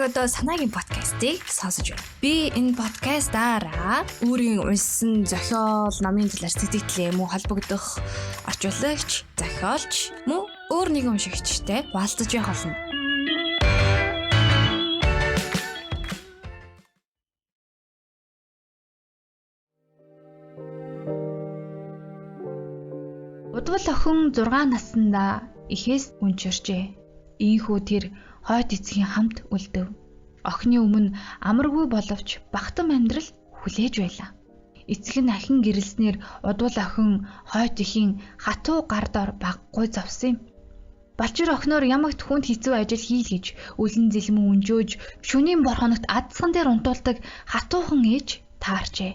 яг одоо Санаагийн подкастыг сонсож байна. Би энэ подкастаараа өөрийн уншсан зохиол, номын талаар сэтгэлээ мөн холбогдох орчуулагч, зохиолч мөн өөр нэгэн уншигчтай хуваалцаж явах болно. Удвал охин 6 наснда ихээс үнчирчээ. Ийхүү тэр хойд эцгийн хамт үлдэв. Охины өмнө амаргүй боловч багтам амьдрал хүлээж байлаа. Эцэг нь ахин гэрэлснээр удвал охин хойд ихийн хатуу гар дор баггүй зовсон юм. Балчир охиноор ямагт хүнд хэцүү ажил хийл гэж үлэн зэлмэн өнжөөж шөнийн борхоногт адсхан дээр унтуулдаг хатуухан ээж таарчээ.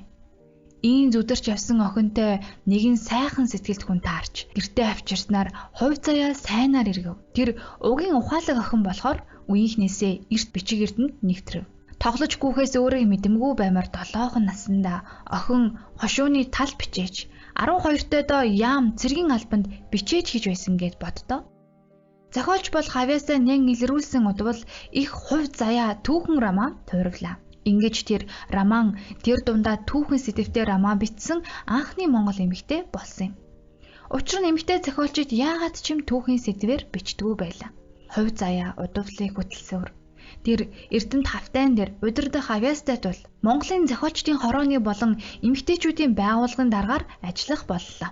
Ийн зүдэрч явсан охинтой нэгэн сайхан сэтгэлд хүн таарч гэртээ авчирснаар хувь заяа сайнаар эргэв. Тэр угийн ухаалаг охин болохоор үеийнхнээсээ эрт бичиг эрдэнд нэвтрэв. Тоглож гүөхээс өөрийг мэдэмгүй баймар 7 наснда охин хошууны тал бичээж 12-тойдоо яам цэргийн албанд бичээж хийж байсан гэд боддоо. Зохиолч бол хавьяасаа нэн илрүүлсэн удвал их хувь заяа түүхэн роман туурвлаа. Ингэж тэр роман тэр дундаа түүхэн сэдэвтэй роман бичсэн анхны монгол эмэгтэй болсон юм. Учир нь эмэгтэй зохиолчид яагаад ч юм түүхийн сэдвээр бичдэггүй байлаа. Хувь заяа удвлыг хөтөлсөөр тэр Эрдэнэт хавтайн дээр удирдах авьяастай тул Монголын зохиолчдын хорооны болон эмэгтэйчүүдийн байгууллагын даргаар ажиллах боллоо.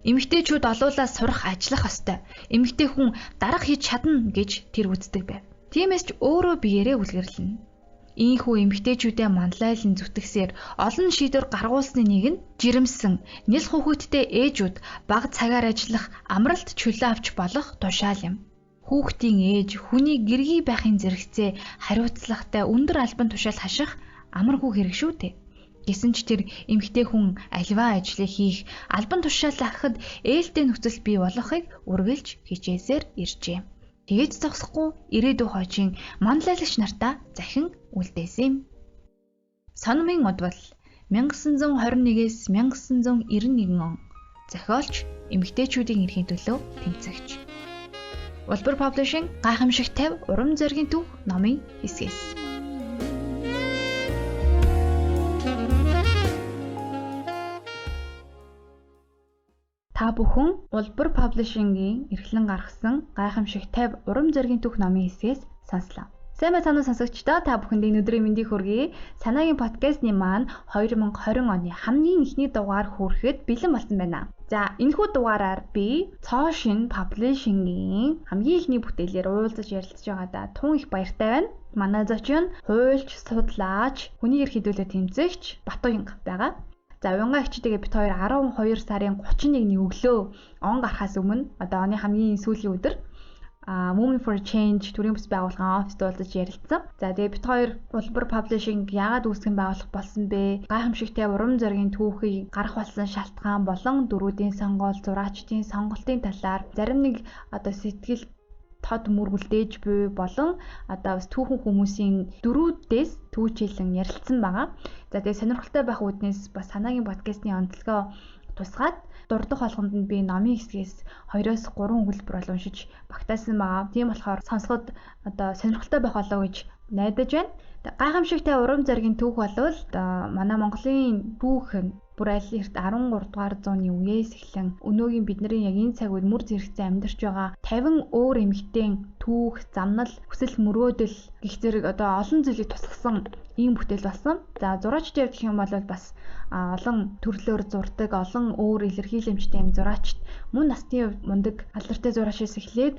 Эмэгтэйчүүд олуулаа сурах ажиллах ёстой. Эмэгтэй хүн дарга хийж чадна гэж тэр үздэг байв. Тиймээс ч өөрөө биеэрээ үлгэрлэнэ. Ийхүү эмэгтэйчүүдээ манлайлан зүтгэсээр олон шийдвэр гаргуулсны нэг нь жирэмсэн нэл хүүхэдтэй ээжүүд бага цагаар ажиллах амралт чөлөө авч болох тушаал юм. Хүүхдийн ээж хүний гэргий байхын зэрэгцээ хариуцлагатай өндөр албан тушаал хаших амаргүй хэрэг шүү дээ. Гэсэн ч тэр эмэгтэй хүн аливаа ажлыг хийх албан тушаал ахихад ээлтэй нөхцөл бий болгохыг үргэлж хичээсээр иржээ. Тэгээд зогсохгүй ирээдүй хойчийн манлайлагч нартаа захин үлдээсэн юм. Сономын удвал 1921-ээс 1991 он зохиолч эмэгтэйчүүдийн эрхийн төлөө тэмцэгч. Улбар Publishing гайхамшиг 50 урам зоригийн түүх номын хэсгээс. Та бүхэн Улбар Publishing-ийн эрхлэн гаргасан гайхамшиг 50 урам зоригийн түүх номын хэсгээс сонслоо. Сайн байцгаана уу сонсогчдоо, та бүхэнд энэ өдрийн мэндийг хүргэе. Санаагийн подкастны маань 2020 оны хамгийн эхний дугаар хүрэхэд бэлэн болсон байна. За, энэхүү дугаараар би Цоошин Publishing-ийн хамгийн эхний бүтээлээр уулзаж ярилцж байгаадаа тун их баяртай байна. Манай зочин хуульч, судлаач, хүний эрх хэдүүлээ тэмцэгч Батуянга байгаа. За, уянга эгчтэйгээ бит хоёр 12 сарын 31-ний өглөө он гарахаас өмнө одоо оны хамгийн сүүлийн өдөр Movement for Change төрийн бүс байгууллагын оффист уулзаж ярилцсан. За, тэгээ бит хоёр Улбар Publishing яагаад үүсгэн байгуулах болсон бэ? Гайхамшигтай урам зоригийн түүхийг гарах болсон шалтгаан болон дөрүүдийн сонголт, зураачдын сонголтын талаар зарим нэг одоо сэтгэл тод мөр үлдээж буй болон одоо бас түүхэн хүмүүсийн дөрүүдээс түүчилэн ярилцсан байгаа. За, тэгээ сонирхолтой байх үүднээс бас Санаагийн подкастны онцлогоо тусгаад дурдах болгонд нь би номын хэсгээс 2-оос 3 өгүүлбэр бол уншиж багтаасан байгаа. Тийм болохоор сонсоход одоо сонирхолтой байх болоо гэж найдаж байна. Гайхамшигтай урам зоригийн түүх болвол одоо манай Монголын түүх нь бүр аль эрт 13 дугаар зууны үеэс эхлэн өнөөгийн бидний яг энэ цаг үед мөр зэрэгцээ амьдарч байгаа 50 өөр эмэгтэйн түүх, замнал, хүсэл мөрөөдөл гэх зэрэг одоо олон зүйлийг тусгасан ийм бүтээл болсон. За, зураачдын хувьд гэх юм бол бас олон төрлөөр зурдаг, олон өөр илэрхийлэмжтэй юм зураачд мөн насны хувьд мундаг алдартай зураачаас эхлээд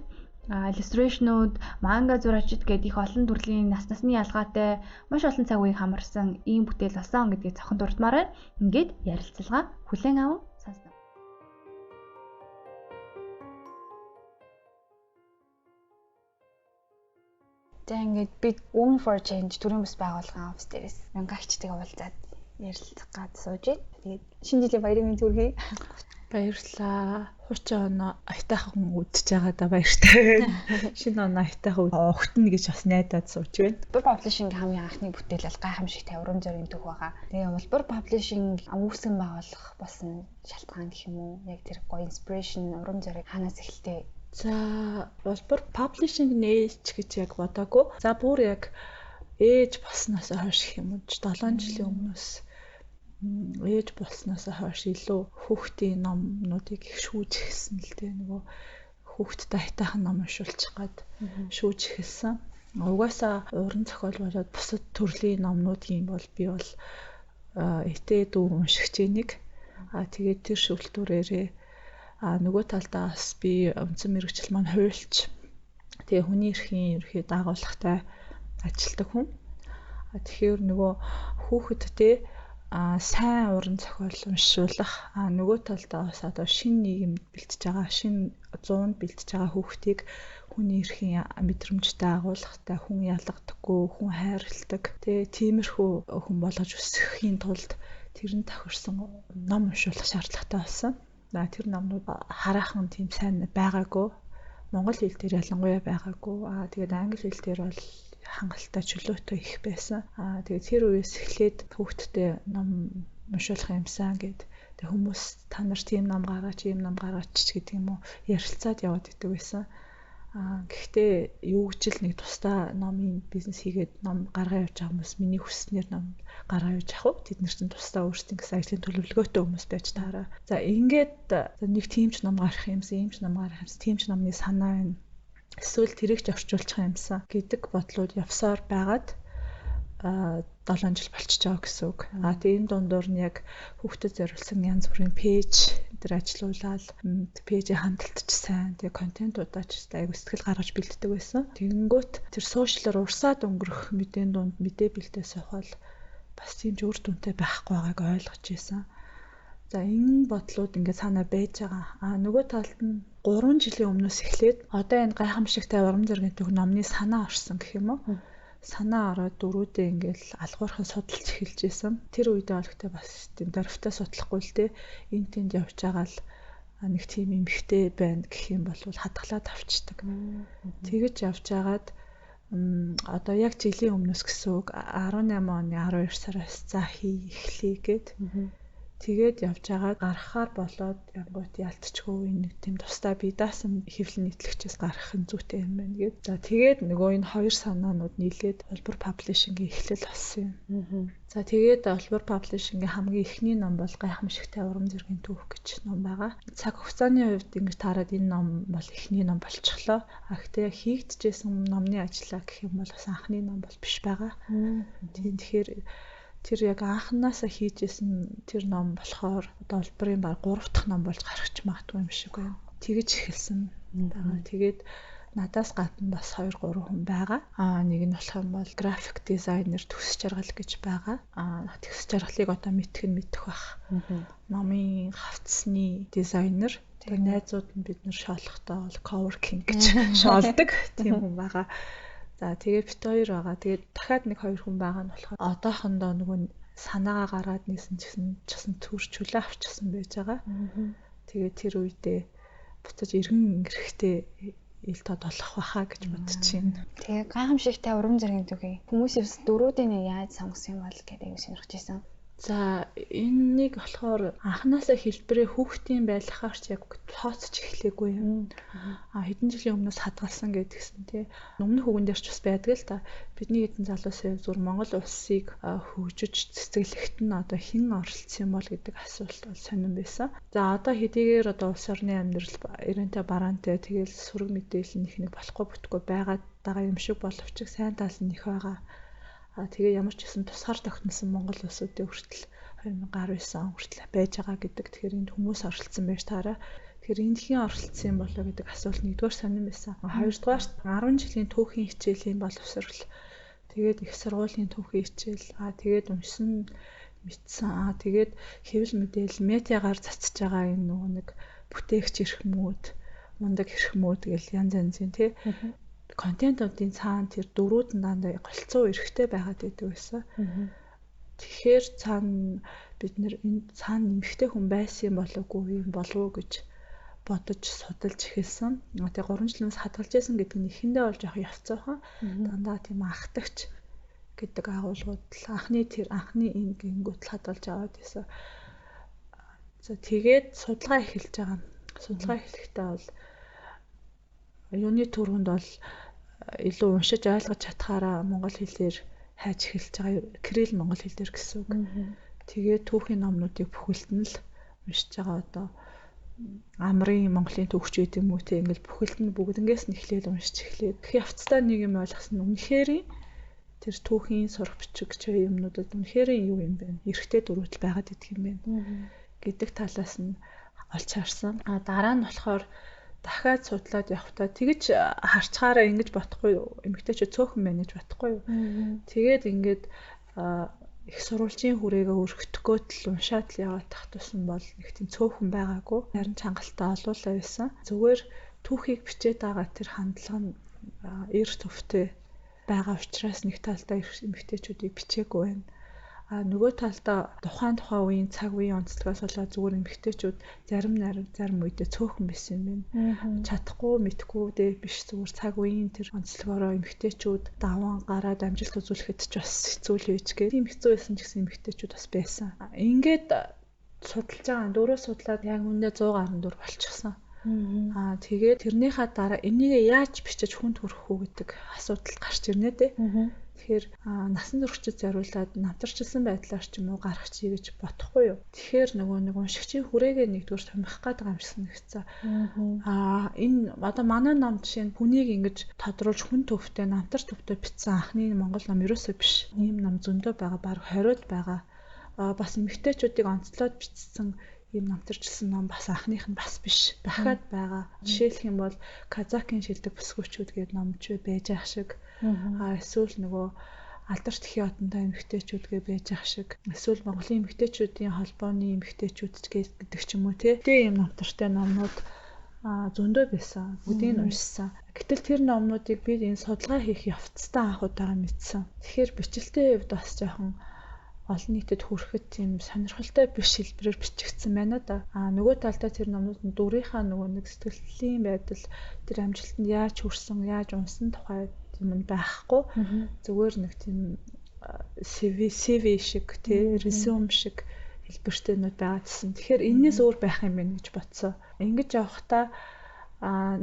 иллюстрейшнууд, манга зураачд гэдэг их олон төрлийн нас насны ялгаатай маш олон цаг үеийг хамарсан ийм бүтээл болсон гэдгийг цохон дурдмаар байна. Ингээд ярилцлага хүлээн аван сонсно. За, ингээд бид Women for Change төрийн бүс байгууллагын офис дээрээс мянгаагчтайгаа уулзаад ярилцах гад сууж байна. Тэгээд шинэ жилийн баярын мэнд хүргэе. Баярлалаа. Хуучин оноо аятайхан үдчихэж байгаадаа баяртай. Шинэ оноо аятайхан огтно гэж бас найдаад сууж байна. Улбар Publishing хамгийн анхны бүтээл бол гайхамшигтай урам зоригийн түүх байгаа. Тэгээ Улбар Publishing үүсгэн байгуулах болсон шалтгаан гэх юм уу? Яг тэр гоё inspiration урам зориг хаанаас эхэлтээ? За, Улбар Publishing нээч гэж яг бодоагүй. За, бүр яг Ээж болсноос хойш гэх юм уу 7 жилийн өмнөөс ээж болсноос хойш илүү хүүхдийн номнуудыг их шүүж эхэлсэн л дээ. Нөгөө хүүхдтэй хайтайхан ном уншуулчих гад шүүж эхэлсэн. Угаасаа уран зохиол болоод бусад төрлийн номнуудын бол би бол этээ дүү уншигч нэг. Тэгээд тэр шүлтүүрээрээ нөгөө талдаа бас би үндсэн мэргэжил маань хуульч. Тэгээ хүний эрхийн ерөнхий дагуулгатай ажилтдаг хүн. Тэгэхээр нөгөө хүүхэдтэй сайн уран зохиол уншуулах, нөгөө талдаа бас одоо шинэ нийгэмд бэлтэж байгаа, шинэ зуунд бэлтэж байгаа хүүхдийг хүний эрхийн мэдрэмжтэй агуулгатай, хүн ялгадаггүй, хүн хайрладаг, тэгээ тиймэрхүү хүн болгож өсгөхийн тулд тэрэн тохирсон ном уншуулах шаардлагатай болсон. Тэр номнууд хараахан тийм сайн байгаагүй. Монгол хэл дээр ялангуяа байгаагүй. Тэгээд англи хэл дээр бол хангалттай чөлөөтэй их байсан. Тэгээд тэр үеэс эхлээд хүүхдтэй ном уншуулах юмсан гэд. Тэг хүмүүс та нар тийм ном гаргаач, ийм ном гаргаач гэдэг юм уу ярилцаад яваад идэг байсан. Гэхдээ юу гэж л нэг тусдаа номын бизнес хийгээд ном гаргаа явж байгаа хүмүүс миний хүссэнээр ном гаргаа явж явах уу? Тэд нар чинь тусдаа өөрсдийн гэсэн ажлын төлөвлөгөөтэй хүмүүс байж таараа. За ингээд нэг тийм ч ном гарах юмсан, ийм ч ном гарах юмсан, тийм ч номны санаа байна. Эсвэл тэрийг ч орчуулчих юмсан гэдэг бодлууд явсаар байгаад 7 жил болчихж байгаа гэсэн үг. Тэгээ энэ дундуур нь яг хүүхдэд зориулсан янз бүрийн пэйж дээр ажиллаулаад пэйжийн хандлт ч сайн, тэгээ контентуудаа ч айгу сэтгэл гаргаж бэлддэг байсан. Тэгэнгүүт тэр сошиалар урсаад өнгөрөх мэдээн дунд мэдээ бэлдээ суух бол бас тийм ч үр дүнтэй байхгүй байгааг ойлгож байсан. За энэ бодлууд ингээд цаанаа байж байгаа. Нөгөө талд нь 3 жилийн өмнөөс эхлээд одоо энэ гайхамшигтай урам зоригийн түүх номны санаа орсон гэх юм уу? Санаа ороод дөрүүдээ ингээл алгуурхан судалж эхэлж исэн. Тэр үедээ олигтой бас тийм дөрвтэй судлахгүй л дээ. Энд тэнд явж байгаа л нэг тийм эмхтэй байна гэх юм бол хадгалаад авчдаг. Тэгэж явж агаад одоо яг жилийн өмнөөс гэсэн үг 18 оны 12 сараас за хий эхлэе гэд. Тэгээд явж байгаа гаргахаар болоод янгуут ялтчгүй нэг тийм тусдаа бие даасан хэвлэл нийтлэгчээс гаргах нь зүйтэй юм байна гэд. За тэгээд нөгөө энэ хоёр санаанууд нийлээд Улбар паблишингийн эхлэл болсон юм. За тэгээд Улбар паблишингийн хамгийн эхний ном бол гайхамшигтай урам зоригийн түүх гэж ном байгаа. Цаг хугацааны хувьд ингэж таарад энэ ном бол эхний ном болчихлоо. А гэхдээ хийгдэжсэн номны ажлаа гэх юм бол бас анхны ном бол биш байгаа. Тийм тэгэхээр тэр яг анхнаасаа хийжсэн тэр ном болохоор одоо Улбарын баг 3 дахь ном болж гарч магадгүй юм шиг байна. Тэгэж эхэлсэн байгаа. Тэгээд надаас гадна бас 2 3 хүн байгаа. Нэг нь болох юм бол график дизайнер Төгс Жаргал гэж байгаа. Төгс Жаргалыг одоо мэдэх нь мэдэх бах. Номын хавтсны дизайнер. Тэгээ найзууд нь бид нар шоолохдоо бол coworking гэж шоолдог тийм хүн байгаа. За тэгээд бит хоёр байгаа. Тэгээд дахиад нэг хоёр хүн байгаа нь болохоор одоохондоо нөгөө санаагаа гаргаад нийсэн ч гэсэн төр чөлөө авчихсан байж байгаа. Тэгээд тэр үедээ буцаж эргэн эрэхтэй ил тод болох байхаа гэж бодож байна. Тэгээ гайхамшигтай урам зоригийн түүхий. Хүмүүс ерөөс дөрүүдийн яаж сонгосон юм бол гэдэг юм сонирхож байсан. За энэнийг болохоор анханасаа хэлбэрээ хүүхдийн байлгахаар ч яг тооцож эхлэегүй юм. Хэдэн жилийн өмнөөс хадгалсан гэдгсэн тий. Өмнөх үгэн дээр ч бас байдаг л та. Бидний хэдэн залуусын хувьд зүр Монгол улсыг хөгжиж цэцэглэхэд нь одоо хэн оролцсон юм бол гэдэг асуулт бол сонирн байсан. За одоо хэдийгээр одоо улс орны амьдрал эрентэй бараантай тэгэл сөрөг мэдээлэл нь их нэг болохгүй бүтггүй байгаад байгаа юм шиг боловч сайн тал нь их байгаа. Тэгээ ямар ч гэсэн тусгаар тогтносон Монгол улсуудын хүртэл 2019 он хүртэл байж байгаа гэдэг. Тэгэхээр энд хүмүүс оролцсон байж таараа. Тэгэхээр энд хэн оролцсон юм болоо гэдэг асуулт нэгдүгээр сонирн байсан. Хоёрдугаарт 10 жилийн түүхийн хичээлийн боловсрол. Тэгээд их сургуулийн түүхийн хичээл. Тэгээд уншсан мэдсэн. Тэгээд хэвлэл мэдээлэл медиагаар цацж байгаа энэ нөгөө нэг бүтээгч эрхмүүд, мундаг эрхмүүд гэл янз янзын тий контентуудын цаана тэр дөрүүд нь дандаа голцоо эрэхтэй байгаад байдаг байсан. Тэгэхээр цаана бид нэр энэ цаана нэмэгтэй хүн байсан юм болов уу юм болов уу гэж бодож судалж эхэлсэн. Тэгээ 3 жилээс хадгалж байсан гэдэг нь эхэндээ бол жоох явцаахан. Дандаа тийм анхдагч гэдэг агуулгууд л анхны тэр анхны энэ гингүүт л хадгалж аваад байсан. За тэгээд судалгаа эхэлж байгаа. Судалгаа эхлэхдээ бол юуны түрүүнд бол илүү уншиж ойлгож чадхаараа монгол хэлээр хайж эхэлж байгаа. Кирилл монгол хэл дээр гэсэн үг. Тэгээд түүхийн номнуудыг бүхэлд нь л уншиж байгаа. Одоо амрын Монголын түүхч гэдэг юм уу те, ингээл бүхэлд нь бүгднгээс нь эхлээл уншиж эхлээд их явцдаа нэг юм ойлгосон нь үнэхээр тэр түүхийн сурах бичиг ч юмнуудад үнэхээр юу юм бэ? Эрэгтэй дөрүүд л байгаад идэх юм байна гэдэг талаас нь олж харсан. А дараа нь болохоор дахиад судлаад явхдаа тэгж харцгаараа ингэж бодохгүй юу? Эмэгтэйчүүд цөөхөн байна гэж бодохгүй юу? Тэгээд ингээд их сурвалжийн хүрээгээ өргөтгөөд л уншаад л яваад тах тусам бол нэг тийм цөөхөн байгаагүй. Харин чангалтай олуулаа байсан. Зүгээр түүхийг бичээд байгаа тэр хандлага нь эр төвтэй байгаа учраас нэг талдаа эмэгтэйчүүдийг бичээгүй байна. А нөгөө талдаа тухайн үеийн цаг үеийн онцлогоос болоод зүгээр эмэгтэйчүүд зарим үедээ цөөхөн байсан юм байна. Чадахгүй мэдхгүй дээ биш, зүгээр цаг үеийн тэр онцлогоороо эмэгтэйчүүд даван гараад амжилт үзүүлэхэд ч бас хэцүү л байж гээ. Тийм хэцүү байсан ч гэсэн эмэгтэйчүүд бас байсан. Ингээд судалж байгаа дөрөв судлаад яг үүндээ 114 болчихсон. Аа тэгээд тэрнийхээ дараа энийг яаж бичиж хүнд хүргэх үү гэдэг асуудал гарч ирнэ дээ. Тэгэхээр насан туршид зориулаад намтарчилсан байдлаар ч юм уу гаргах чи гэж бодохгүй юу. Тэгэхээр нөгөө нэг уншигчийн хүрээгээ нэгдүгээр томих гээд байгаа юм шиг санагдсан. Аа энэ одоо манай ном жишээ нь хүнийг ингэж тодруулж хүн төвтэй намтар төвтэй бичсэн анхны монгол ном ерөөсөө биш. Ийм ном зөндөө байгаа, бараг 20-од байгаа. Аа бас эмэгтэйчүүдийг онцлоод бичсэн ийм намтарчилсан ном бас анхных нь бас биш. Дахиад байгаа. Жишээлх юм бол Казакийн шилдэг бүсгүүчүүд гэдэг ном ч байж ах шиг. Аа эсвэл нөгөө алдарт тхи одонтой эмэгтэйчүүд гэ байж ах шиг. Эсвэл Монголын эмэгтэйчүүдийн холбооны эмэгтэйчүүд ч гэдэг ч юм уу тий. Тэгээ ийм намтартай номнууд зөндөө байсан. Бүгдийг нь уншсан. Гэтэл тэр номнуудыг би энэ судалгаа хийх явцдаа анх удаага мэдсэн. Тэгэхээр бичлэлтийн хувьд бас жоохон олон нийтэд хүрэхэд тийм сонирхолтой биш хэлбэрээр бичигдсэн байна да. А нөгөө талдаа тэр номнууд нь дүрийнхаа нөгөө нэг сэтгэлийн байдал тэр амжилтанд яаж хүрсэн, яаж унсан тухай юм нь байхгүй. Зүгээр нэг тийм CV шиг тий, резюм шиг хэлбэртэйнүүд байгаа гэсэн. Тэгэхээр энэс өөр байх юм байна гэж бодсон. Ингэж явахдаа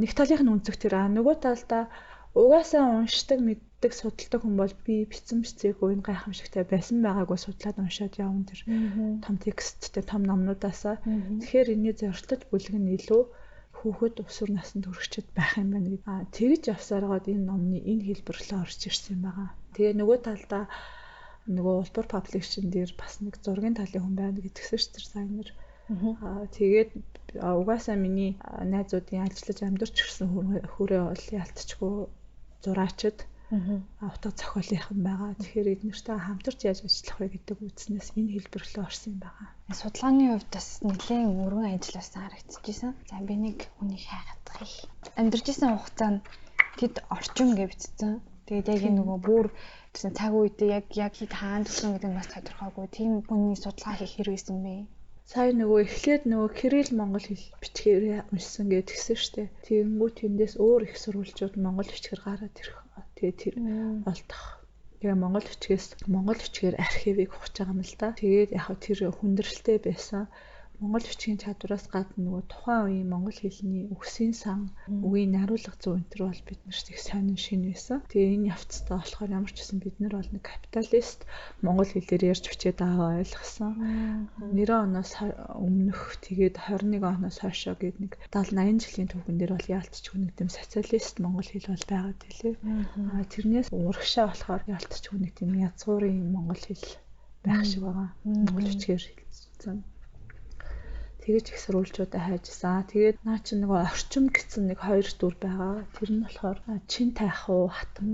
нэг талынх нь үнцэг тэр, нөгөө талдаа угаасаа уншдаг, мэддэг, судалдаг хүн бол би бичсэн бичээгүй энэ гайхамшигтай байсан байгаагүй судлаад уншаад явна тэр том тексттэй том номнуудаасаа. Тэгэхээр энэний зорилтод бүлэг нь илүү хүүхэд өсвөр наснд хүрчээд байх юм байна гэдэг. Тэгж явсараад энэ номны энэ хэлбэр рүү орж ирсэн юм байгаа. Тэгээ нөгөө талдаа нөгөө улбар паблишн дээр бас нэг зургийн талын хүн байна гэдгсэн ш тэр дизайнер. Тэгээд угаасаа миний найзуудын ажиллаж амьдарч ирсэн хүрээ бол ялтчгүй зураачд утга зохиолынхан байгаа. Тэгэхээр эднэртэй хамтарч яаж ажиллах вэ гэдэг үндснээс энэ хэлбэр рүү орсон юм байгаа. Судалгааны хувьд бас нэлээд өргөн ажил байсан харагдчихжээ. За би нэг хүнийг хайгадах. Амьдарч исэн хугацаанд тэд орчин гэж бичсэн. Тэгээд яг энэ нөгөө бүр гэсэн цаг үедээ яг хэд хаан төлсөн гэдэг нь бас тодорхойгүй. Тийм хүний судалгаа хийх хэрэг байсан бэ? Сая нөгөө эхлээд нөгөө Кирилл монгол хэл бичгээр уншсан гэж тэгсэн штэ. Тэгэнгүүт тэндээс өөр их сурвалжууд монгол бичгээр гараад ирэх. Тэгээ тэр олдох. Тэгээ монгол бичгээс монгол бичгээр архивыг ухаж байгаа юм л да. Тэгээд яг тэр хүндрэлтэй байсан. Монгол бичгийн чадвараас гадна нөгөө тухайн үеийн монгол хэлний үгсийн сан, үгийн найруулга зүй энэ төр бол бид нарт их сонин шин байсан. Тэгээ энэ явцдаа болохоор ямар ч гэсэн бид нар бол нэг капиталист монгол хэлээр ярьж бичээд байгаа ойлгосон. 90 оноос өмнөх тэгээд 21 оноос хойшоо гээд нэг 70 80 жилийн түүхэн дээр бол яалтчгүй нэг тийм социалист монгол хэл бол байгаад билээ. Тэрнээс урагшаа болохоор яалтчгүй нэг тийм язгуурын монгол хэл байх шиг байгаа. Монгол бичгээр хэлсэн. Тэгэж их сурвалжуудаа хайжсан. Тэгээд наа чи нөгөө орчим гэсэн нэг хоёр дүр байгаа. Тэр нь болохоор чин тайхуу хатан.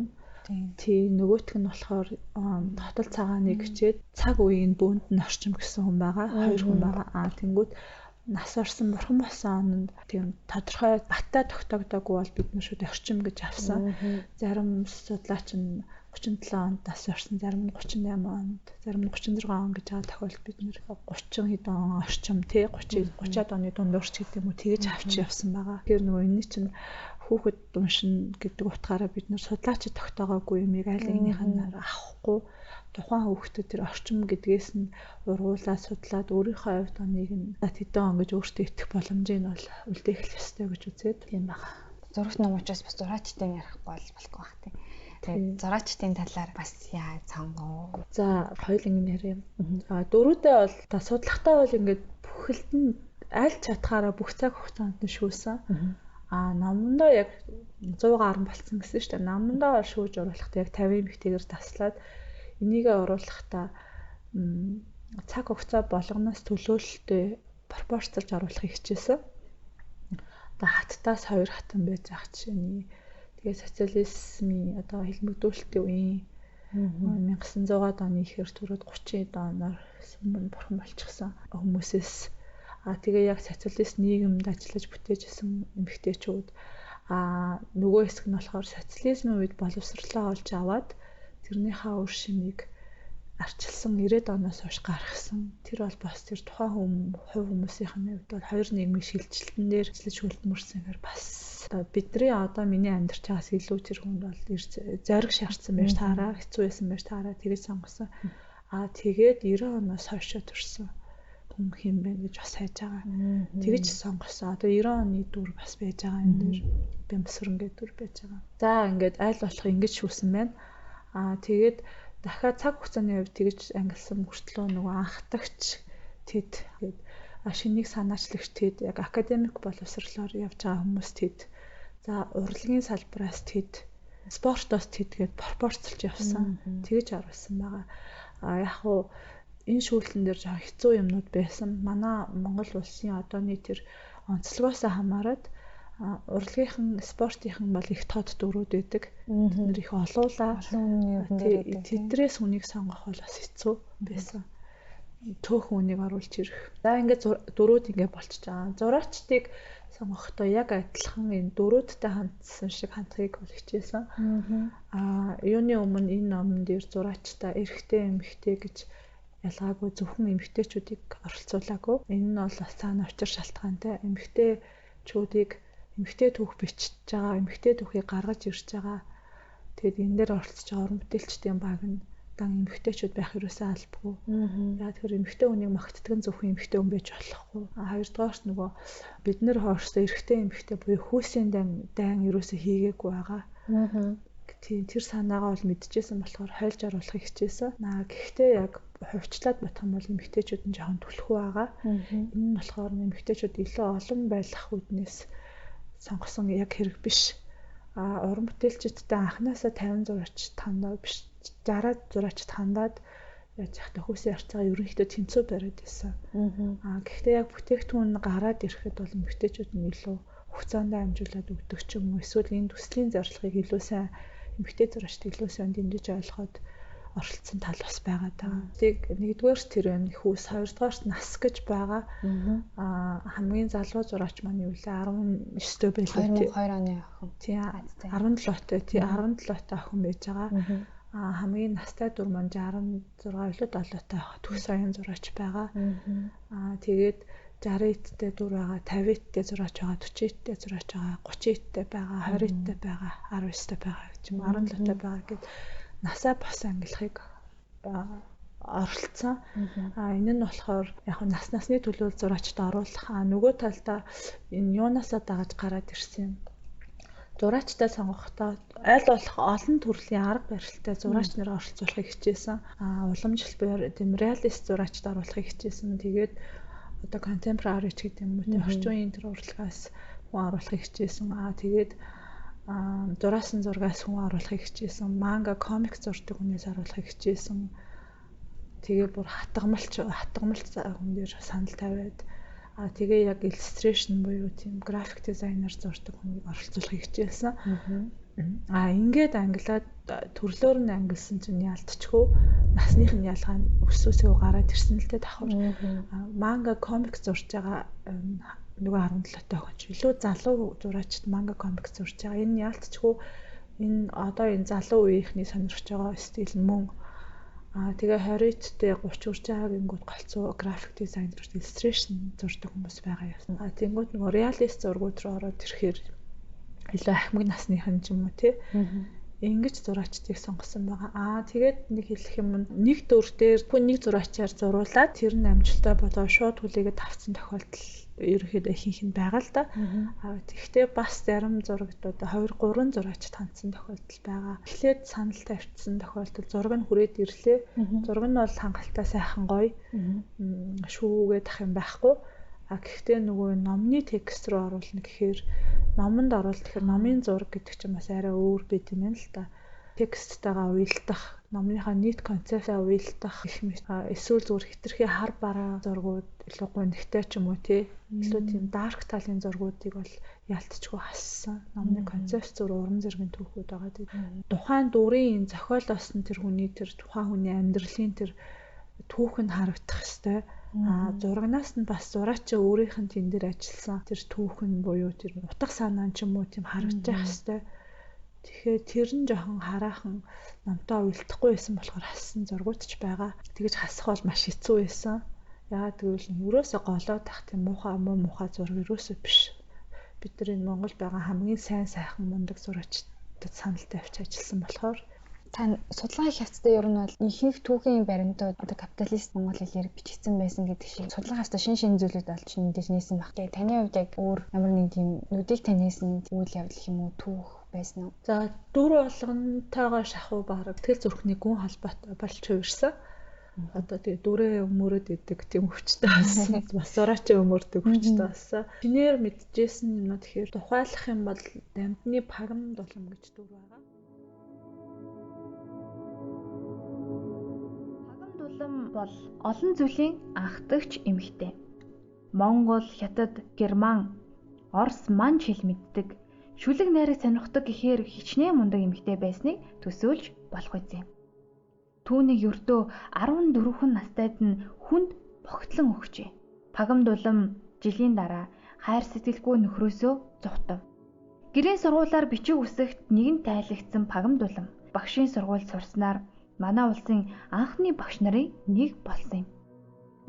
Тий, нөгөөх нь болохоор хотол цагааныг хичээд цаг үеийн бөөнд нь орчим гэсэн хүн байгаа. Хоёр хүн байгаа. Тэнгүүд нас орсон бурхан болсон ононд тийм тодорхой баттай тогтоогдоогүй бол бид нар шүүд орчим гэж авсан. Зарим судлаач нь 37 онд нас орсон, зарим нь 38 онд, зарим нь 36 он гэж байгаа тохиолдолд бид нэр 30 хэдэн он орчим тий 30 30-аад оны дундуур ч гэдэг юм уу тэгэж авч явсан байгаа. Тэгэхээр нөгөө энэний чинь хүүхэд уншина гэдэг утгаараа бид нар судлаачид тогтоогоогүй юмыг аль нэгнийх нь авахгүй тухайн хүүхдэд тэр орчим гэдгээс нь ургуулаад судлаад өөрийнхөө хувьд оныг нь тэдэн он гэж өөртөө итгэх боломжийг нь бол үлдээх ёстой гэж үзээд тийм байгаа. Зурагт ном учраас бас зураачтай ярихгүй бол болохгүй байх тийм. Тэгээд зураачдын талаар бас яа сонгов. За хоёул ингэ яриа. Дөрүүдээ бол та судлахтаа бол ингээд бүхэлд нь аль чадхаараа бүх цаг хугацаанд нь шүүсэн. Номондоо яг 100 гаруй болцсон гэсэн шүү дээ. Номондоо шүүж оруулахдаа яг 50 эмэгтэйгээр таслаад энийгээ оруулахдаа цаг хугацаа болгоноос төлөөлөлтөй пропорцолж оруулахыг хичээсэн. Одоо хаттаас 2 хатан байж байгаа жишээний. Тэгээ социализмын одоо хэлмэгдүүлэлтийн үеийн 1900-аад оны ихэр төрөөд 30-аад оноор сүмэн бурхан болчихсон хүмүүсээс тэгээ яг социалист нийгэмд ажиллаж бүтээжсэн эмэгтэйчүүд нөгөө хэсэг нь болохоор социализмын үед боловсрлоо олж аваад тэрнийхээ үр шимийг арчилсан 90-ад оноос хойш гаргасан. Тэр бол бас тэр тухайн хувь хүмүүсийн хувьд бол хоёр нийгмийн шилжилтэн дээр ажиллаж хөдөлмөрсөнгээр бас бидний одоо миний амьдарч байгаас илүү тэр хүнд бол зориг шаардсан байж таараа, хэцүү байсан байж таараа тэгэж сонгосон. Тэгээд 90 оноос хойш төрсөн хүн хэм бэ гэж бас хайж байгаа. Тэгэж сонгосон. Одоо 90 оны дүр бас байж байгаа энэ дээр. Бямсрэн гэдэг дүр байж байгаа. За ингээд аль болох ингэж шүүсэн байна. Тэгээд дахиад цаг хугацааны хувьд тэгэж ангилсан мөртлөө нөгөө анхдагч тэд гээд шинийг санаачлагч тэд яг академик боловсрлоор явж байгаа хүмүүс тэд за урлагийн салбараас тэд спортоос тэд гээд пропорцолж явсан. Тэгэж оруулсан байгаа. Яг уу энэ шүүлтэн дээр жоохон хэцүү юмнууд байсан. Манай Монгол улсын одооны тэр онцлогоос хамаарат урлагийнхан, спортынхан бол их тод дөрүүд байдаг. Тэд нэр их олуулаа. Тэдрээс хүнийг сонгох бол бас хэцүү байсан. Төөх хүнийг оруулж ирэх. За ингээд дөрүүд ингээд болчихж байгаа. Зураачдыг сонгохдоо яг адилхан энэ дөрүүдтэй хандсан шиг хандахыг бол хичээсэн. Юуны өмнө энэ номон дээр зураачтай эрэгтэй эмэгтэй гэж ялгаагүй зөвхөн эмэгтэйчүүдийг оролцуулаагүй. Энэ нь бол бас цаана учир шалтгаантай. Эмэгтэйчүүдийг эмэгтэй түүх бичиж байгаа, эмэгтэй түүхийг гаргаж ирж байгаа. Тэгээд энэ дээр оролцож байгаа уран бүтээлчдийн баг нь дан эмэгтэйчүүд байх ерөөсөө албагүй. Яг тэр эмэгтэй хүнийг магтдаг нь зөвхөн эмэгтэй хүн байж болохгүй. Хоёрдугаарт нөгөө бид нэр хоорсоо эрэгтэй эмэгтэй буюу хүйсийн дайн ерөөсөө хийгээгүй байгаа. Тийм тэр санаагаа бол мэдчихсэн болохоор хойлж оруулахыг хичээсэн. Гэхдээ яг хувьчлаад бодох юм бол эмэгтэйчүүд нь жоохон түлхүү байгаа. Энэ нь болохоор эмэгтэйчүүд илүү олон байх үүднээс сонгосон яг хэрэг биш. Уран бүтээлчдтэй анханасаа 50 зурагчд хандаад биш 60 зурагчд хандаад яаж яхад хөөсөө харьцаагаа ерөнхийдөө тэнцүү бариад байсан. Гэхдээ яг бүтээгдэхүүн гараад ирэхэд бол эмэгтэйчүүд нь илүү хугацаанд амжуулаад өгдөг ч юм уу эсвэл энэ төслийн зорилгыг илүү сайн эмэгтэй зурагчд илүү сайн дэмжиж ойлгоход оролцсон тал бас байгаа даа. Тэг нэгдүгээр тэр байна хүүс, хоёрдугаарт нас гэж байгаа. Хамгийн залуу зураач маань юу лээ 19-тэй байлаа тий. 2002 оны охин. Тий 17-той тий 17-той охин байж байгаа. Хамгийн настай дүр маань 66 илүү 7-той төгс оюун зураач байгаа. Тэгээд 60-тэй дүр байгаа, 50-тэй зураач байгаа, 40-тэй зураач байгаа, 30-тэй байгаа, 20-тэй байгаа, 19-тэй байгаа гэж юм 17-тай байгаа гэд насаа бас ангилахыг оролцсон. Энэ нь болохоор яг нас насны төлөө зураачд оруулах. Нөгөө талдаа энэ юунаасаа дагаж гараад ирсэн юм. Зураачтай сонгохдоо аль болох олон төрлийн арга барилтай зураач нараа оролцуулахыг хичээсэн. Уламжлал буюу тийм реалист зураачд оруулахыг хичээсэн. Тэгээд одоо contemporary ч гэдэг юм уу тийм орчин үеийн тэр урлагаас хүн оруулахыг хичээсэн. Тэгээд зураасан зургаас хүн оруулахыг хичээсэн. Манга, комик зурдаг хүнээс оруулахыг хичээсэн. Тэгээ бүр хатгамалч хүн дээр санал тавиад тэгээ яг illustration буюу тийм график дизайнер зурдаг хүнийг оролцуулахыг хичээсэн. Ингээд ангилаад төрлөөр нь ангилсан чинь яалтчгүй насных нь ялгаа нь өсөөсөө гараад ирсэн л дээ давхар. Манга, комик зурж байгаа нөгөө 17-тай охин ч илүү залуу зураачд манга комик зурж байгаа. Энэ яалтчгүй энэ одоо энэ залуу үеийнхний сонирхож байгаа стил нь мөн. Тэгээ 20-тэй 30 хүрч байгаа гингүүд голцоо график дизайнер, иллюстрейшн зурдаг хүмүүс байгаа юм. Тэнгүүд нөгөө реалист зургууд руу ороод ирэхээр илүү ахмаг насныхан ч юм уу тий. Ингэж зураачдыг сонгосон байгаа. Аа тэгээд нэг хэлэх юм нь нэг дүр дээр хүн нэг зураачаар зуруулаад тэр нь амжилттай болоо шууд хүлээгээд авсан тохиолдол ерөнхийдөө ихэнх нь байгаа л да. Аа тэгэхдээ бас зарим зурагтууд 2 3 зураачд хандсан тохиолдол байгаа. Эхлээд санал тавьчихсан тохиолдол зураг нь хүрээд ирлээ. Зураг нь бол хангалттай сайхан гоё. Шүүгээд ах юм байхгүй. А гэхдээ нөгөө номны текст рүү оруулна гэхээр номонд оруулах гэхээр номын зураг гэдэг чинь бас арай өөр байт юм байна л да. Тексттайгаа уялдах, номныхаа нийт концептаа уялдах гэх мэт эсвэл зүгээр хитрхи хар бараа зургууд илүү гунигтай ч юм уу тий. Илүү тийм дарк талын зургуудыг бол ялтчгүй хассан. Номны концепт зүр уран зэргийн түүхүүд байгаа. Тухайн дүрийн зохиолоос нь тэр хүний тэр тухайн хүний амьдралын тэр түүх нь харагдах хэвээр. А зурагнаас нь бас зураачаа өөрийнх нь тэн дээр ажилласан тэр түүх нь буюу тэр утга санаа ч юм уу тийм харагдаж байх хэвээр. Тэгэхээр тэр нь жоохон хараахан номтой уялдахгүй байсан болохоор хассан зургууд ч байгаа. Тэгэж хасах бол маш хэцүү байсан. Яагаад гэвэл ерөөсөө голоод тах тийм муухай муу муухай зураг ерөөсөө биш. Бид нар энэ Монгол байгаа хамгийн сайн сайхан мундаг зураачдад санал тавьж ажилласан болохоор та судалгаа хийх явцдаа ер нь бол ихэнх түүхийн баримтууд одоо капиталист монгол хэлээр бичигдсэн байсан гэдэг шиг судалгаа явцдаа шин шин зүйлүүд олж мэдээж нээсэн баг. Тэгээ таны хувьд яг өөр ямар нэг тийм нүдийг таньсан үйл явдал юм уу түүх байсан уу? За дүр болгонтойгоо шахуу бараг тэгэл зүрхний гүн холбоотой болж хувирсан. Одоо тэгээ дүрээ өмөрөд идэг тийм өвчтэй болсон. Бас зураачаа өмөрдөг өвчтэй болсон. Шинээр мэдчихсэн юм уу тэгэхээр тухайлах юм бол дамтны пагам дулам гэж дүр байгаа. Бол олон зүйлийн анхдагч эмэгтэй. Монгол, Хятад, Герман, Орос, Манж хэл мэддэг, шүлэг найраг сонирхдог гэхээр хичнээн мундаг эмэгтэй байсныг төсөөлж болох үзье. Түүнийг ердөө 14 настайд нь хүнд богтлон өгчээ. Пагамдулам жилийн дараа хайр сэтгэлгүй нөхрөөсөө зугтав. Гэрийн сургуулиар бичиг үсэгт нэгэн тайлагдсан Пагамдулам багшийн сургуульд сурснаар манай улсын анхны багш нарын нэг болсон юм.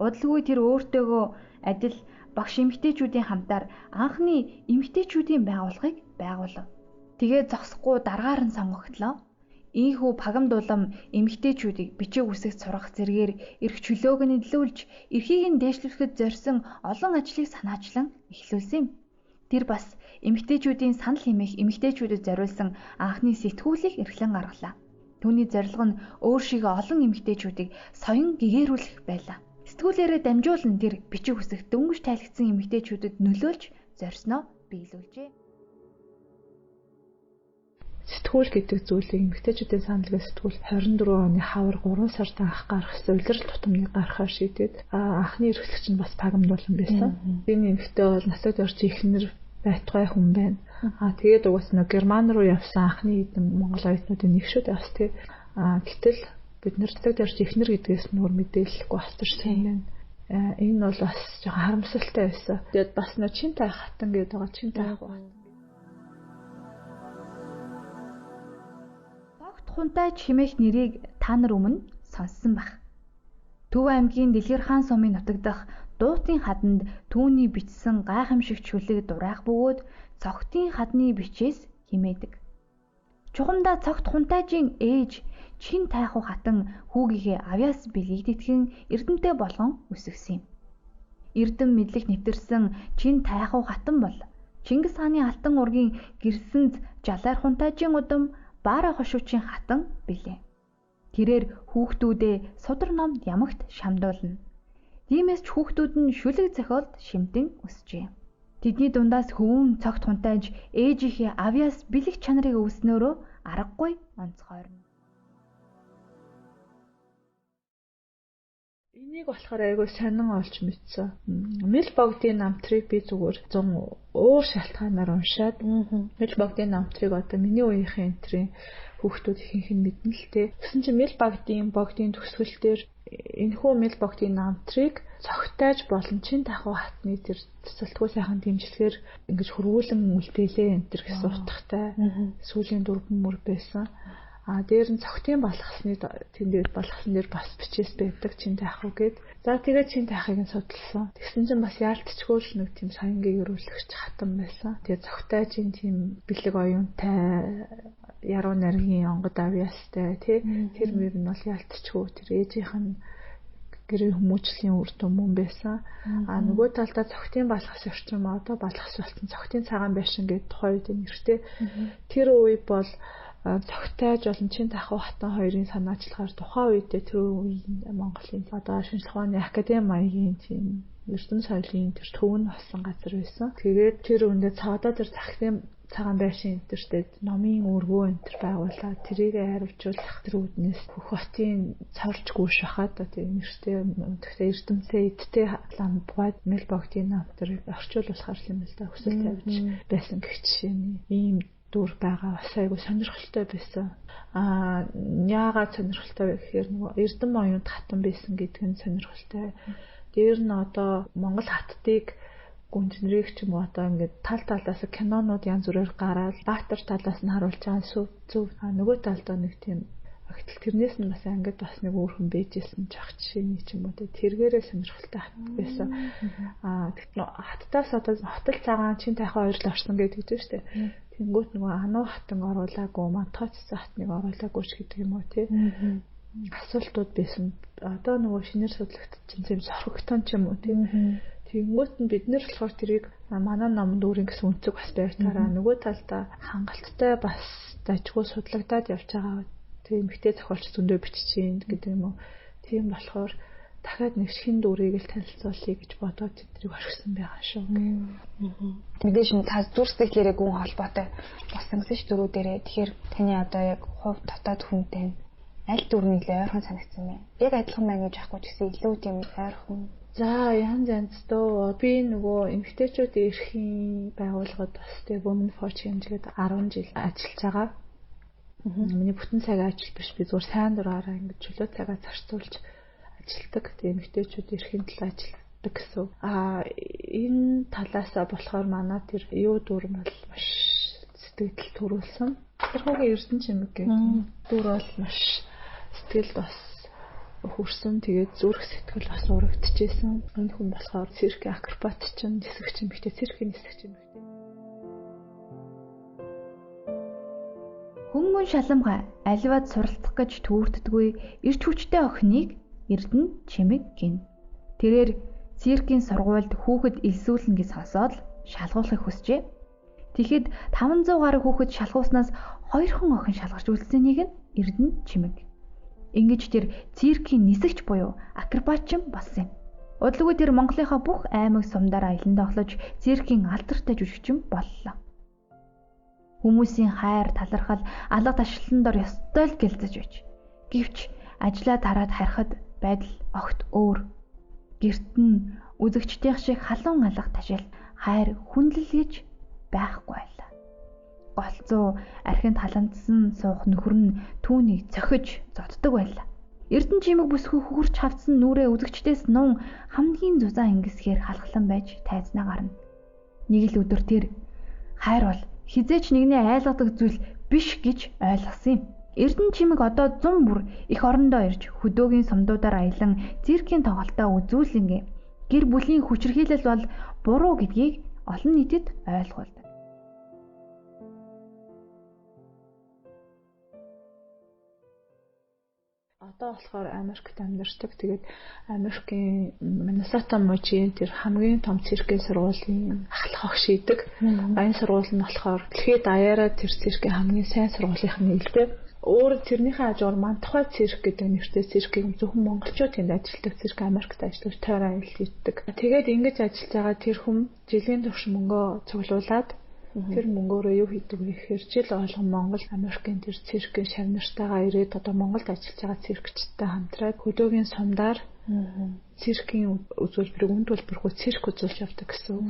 Удалгүй тэр өөртөөгөө адил багш эмэгтэйчүүдийн хамтаар анхны эмэгтэйчүүдийн байгууллагыг байгуулав. Тэгээ зогсохгүй даргаар нь сонгогдлоо. Ийхүү Пагамдулам эмэгтэйчүүдийг бичиг үсэгт сургах зэргээр эрх чөлөөг нь эдлүүлж, эрхийг нь дээшлүүлэхэд зорьсон олон ажлыг санаачлан эхлүүлсэн юм. Тэр бас эмэгтэйчүүдийн санал хэмээх эмэгтэйчүүдэд зориулсан анхны сэтгүүлийг эрхлэн гаргалаа. Түүний зорилго нь өөр шиг олон эмэгтэйчүүдийг соён гэгээрүүлэх байлаа. Сэтгүүлээрээ дамжуулан тэр бичиг үсэгт дөнгөж тайлгдсан эмэгтэйчүүдэд нөлөөлж зорьсноо биелүүлжээ. Сэтгүүл гэдэг зүйлийг эмэгтэйчүүдийн санал гэх сэтгүүл 24 оны хавар 3 сард анх гаргасан, улирал тутамныг гаргахаар шийдээд анхны эрхлэгч нь бас Пагамдулам байсан. Энэ эмэгтэй бол насад орч ихнэр байтугай хүн байна. Аа тэгээд угаас нэг Герман руу явсан анхны хэдэн монгол оюутнуудын нэг шүү дээ бас тий. Аа гэтэл бид нар насад орч ихнэр гэдгээс нүүр мэдээлэхгүй авчирсан юм байна. Энэ бол бас жоохон харамсалтай байсан. Тэгээд бас нөө чин тайх хатан гэдэг байгаа, чин тайх хатан. Хунтайч хэмээх нэрийг та нар өмнө сонссон байх. Төв аймгийн Дэлгэр хаан сумын нутаг дахь Дуутын хаданд түүний бичсэн гайхамшигт шүлэг дурайх бөгөөд Цогтын хадны бичээс химээдэг. Чухамдаа Цогт Хунтайжийн ээж Чин тайхуу хатан хүүгийнхээ авьяас бэлгийг тэтгэн эрдэмтэй болгон өсгөсөн юм. Эрдэм мэдлэг нэвтэрсэн Чин тайхуу хатан бол Чингис хааны алтан ургийн гэрсэнз Жалаар Хунтайжийн удам Баара хошуучийн хатан билээ. Тэрээр хүүхдүүдээ судар номд ямагт шамдуулна. Тиймээс ч хүүхдүүд нь шүлэг зохиолд шимтэн өсжээ. Тэдний дундаас хөвүүн Цогт Хунтайж ээжийнхээ авьяас бэлэг чанарыг өвснөөрөө аргагүй онцгойрно. Энийг болохоор айгүй сонин олж мэдсэн. Мэл богдын намтрыг би зүгээр 100 өөр шалтгаанаар уншаад Мэл богдын намтрыг одоо миний үеийнхэн энтрийн хүүхдүүд ихэнх нь мэднэ л те. Тэгсэн чинь Мэл богдын төгсгөл дээр энэхүү Мэл богдын намтрыг цогтайж болон чин тахуу хатны тэр цэцэлтгүй сайхан дэмжлэгээр ингэж хөрвүүлэн үлдээлээ энэ төр гэсэн утгатай сүүлийн дөрвөн мөр байсан. А дээр нь цогтын балгасны тэн дээр балгасан дээр бас бичээс байдаг чин тайхуу гэд. За тэгээд чин тайхыг нь судалсан. Тэгсэн чинь бас яалтчгүй л нэг тийм соён гэгэрүүлэгч хатан байсан. Тэгээд цогтайжийн тийм бэлэг оюунтай яруу найргийн онгод авьяастай тий тэр мөр нь бол ялтчгүй тэр ээжийнх нь гэрээ хүмүүжлийн үр дүн мөн байсан. А нөгөө талдаа цогтын балгас орчин одоо балгас болсон цогтын цагаан байшин гэдэг тухайн үед нэртэй. Тэр үе бол цогтайж болон чин тахуу хатан хоёрын санаачлагаар тухайн үедээ тэр үеийн Монголын одоо шинжлэх ухааны академи маягийн тийм эрдэм соёлын тэр төв нь болсон газар байсан. Тэгээд тэр үндэ цаадаа тэр цахим цагаан байшин энтертэй номын өргөө энтер байгуулаад тэрийг харивжуулах тэр үүднээс Хөх хотын цорж гүйш хахад тийм нэртэй тэгтээ эрдэмсээ эдтэй ламбгад мэлбогтын нам тэрийг орчуулахар юм л да хүсэл тавьж байсан гэх жишээний ийм дүр байгаа бас айгу сонирхолтой байсан. Аа яагаад сонирхолтой вэ гэхээр нөгөө Эрдэм оюунт хатан байсан гэдэг нь сонирхолтой. Дээр нь одоо Монгол хаттыг гүнжнэрийг ч юм уу одоо ингээд тал талаас кинонууд янз бүрээр гараад Баатар талаас нь харуулж байгаа сүв зөв нөгөө талдаа нэг тийм гэтэл тэрнээс нь бас ангид бас нэг өөр хүн бэжсэн чах жишээний ч юм уу тэргээрээ сонирхолтой хат байсан. Аа тэгтэл хаттаас одоо хотол цагаан чин тайхан хоёр л орсон гэдэг чинь шүү дээ. Тэнгүүт нөгөө ануу хатан оруулаагүй, мантойцсон хатныг оруулаагүй ч гэдэг юм уу тий. Асуултууд байсан. Одоо нөгөө шинээр судлагдсан юм сорхогтон ч юм уу тий. Тэнгүүт нь бид нэр болохоор тэрийг манай номонд өөрийн гэсэн өнцөг бас байр тараа нөгөө талдаа хангалттай бас дажгүй судлагдаад явж байгаа. Тэгээ эмэгтэй зохиолч зөндөө бичиж гин гэдэг юм уу. Тийм болохоор дахиад нэг шин дүрийг л танилцуулъя гэж бодоод тэднийг орхисон байгаа шүү. Мэдээж нь та зүрх сэтгэлээрээ гүн холбоотой болсон гэсэн ш дөрүү дээрээ. Тэгэхээр таны одоо яг хувь дотоод хүнтэй аль дүр нь илүү ойрхон санагдсан бэ? Яг адилхан байна гэж яахгүй ч гэсэн илүү тийм ойрхон. За янз янздөө би нөгөө эмэгтэйчүүдийн эрхийн байгууллагад бас тэгээ Women for Change гэдэг 10 жил ажиллаж байгаа. Миний бүтэн цагийн ажил биш, би зүгээр сайн дураараа ингэж чөлөө цагаа зарцуулж ажилладаг. Тэгээ эмэгтэйчүүд эрхийн төлөө ажилладаг гэсэн. Аа энэ талаасаа болохоор манай тэр юу дүр бол маш сэтгэл төрүүлсэн. Тэрхүүгийн Эрдэнэ чимэг гэдэг дүр бол маш сэтгэлд бас хүрсэн. Тэгээд зүрх сэтгэл бас урагдчихсэн. Энэ хүн болохоор цирк акробат чинь нисгч эмэгтэй, циркийн нисгч эмэгтэй. Хүмүүн шаламгай аливаад суралцах гэж түүртдэггүй эрч хүчтэй охиныг Эрдэнэ чимэг гин. Тэрээр циркийн сургуульд хүүхэд элсүүлнэ гэж сонсоод л шалгуулахыг хүсжээ. Тэгэхэд 500 гаруй хүүхэд шалгуулснаас 2хан охин шалгарч үлдсэнийг нь Эрдэнэ чимэг. Ингэж тэр циркийн нисэгч буюу акробатчин болсон юм. Удалгүй тэр Монголынхаа бүх аймаг сумдаар аялан тоглож циркийн алдартай жүжигчин боллоо. Хүмүүсийн хайр, талархал, алга ташлан дор ёстой л гэлзэж байж. Гэвч ажлаа тараад харахад байдал огт өөр. Гэрт нь үзэгчдийнх шиг халуун алга ташил, хайр хүндлэл гэж байхгүй байлаа. Голцоо архинд халандсан суух нөхөр нь түүнийг цохиж зоддог байлаа. Эрдэнэ чимэг бүсгүй хөрч хавцсан нүрээ үзэгчдээс нун хамгийн зузаан ингэсгээр халахлан байж тайзнаа гарна. Нэг л өдөр тэр хайр бол хизээч нэгнээ айлгадаг зүйл биш гэж ойлгосон юм. Эрдэнэ чимэг одоо зун бүр эх орондоо ирж хөдөөгийн сумдуудаар аялан циркийн тоглолтоо үзүүлэнгээ. Гэр бүлийн хүчирхийлэл бол буруу гэдгийг олон нийтэд ойлгуулдаг. Одоо болохоор Америкт амьдардаг. Тэгээд Америкийн Миннесота мужийн тэр хамгийн том циркийн сургуулийн ахлах огш идэг. Энэ сургууль нь болохоор дэлхийд даяараа тэр циркийн хамгийн сайн сургуулийнх нь нэгдэг. Өөр тэрнийхээ хажуугаар Мантахай цирк гэдэг нэртэй циркийг зөвхөн монголчууд тэнд ажилладаг цирк Америкт ажиллаж тойр аялал хийдэг. Тэгээд ингэж ажиллаж байгаа тэр хүн жилийн турш мөнгөө цуглуулад тэр мөнгөөрөө юу хийдэг вэ гэхээр жил болгон Монгол Америкийн тэр циркийн шав нартайгаа ирээд одоо Монголд ажиллаж байгаа циркчдтэй хамтраад хөдөөгийн сумдаар циркийн үзүүлбэрийг үн төлбөргүй цирк үзүүлж явдаг гэсэн үг.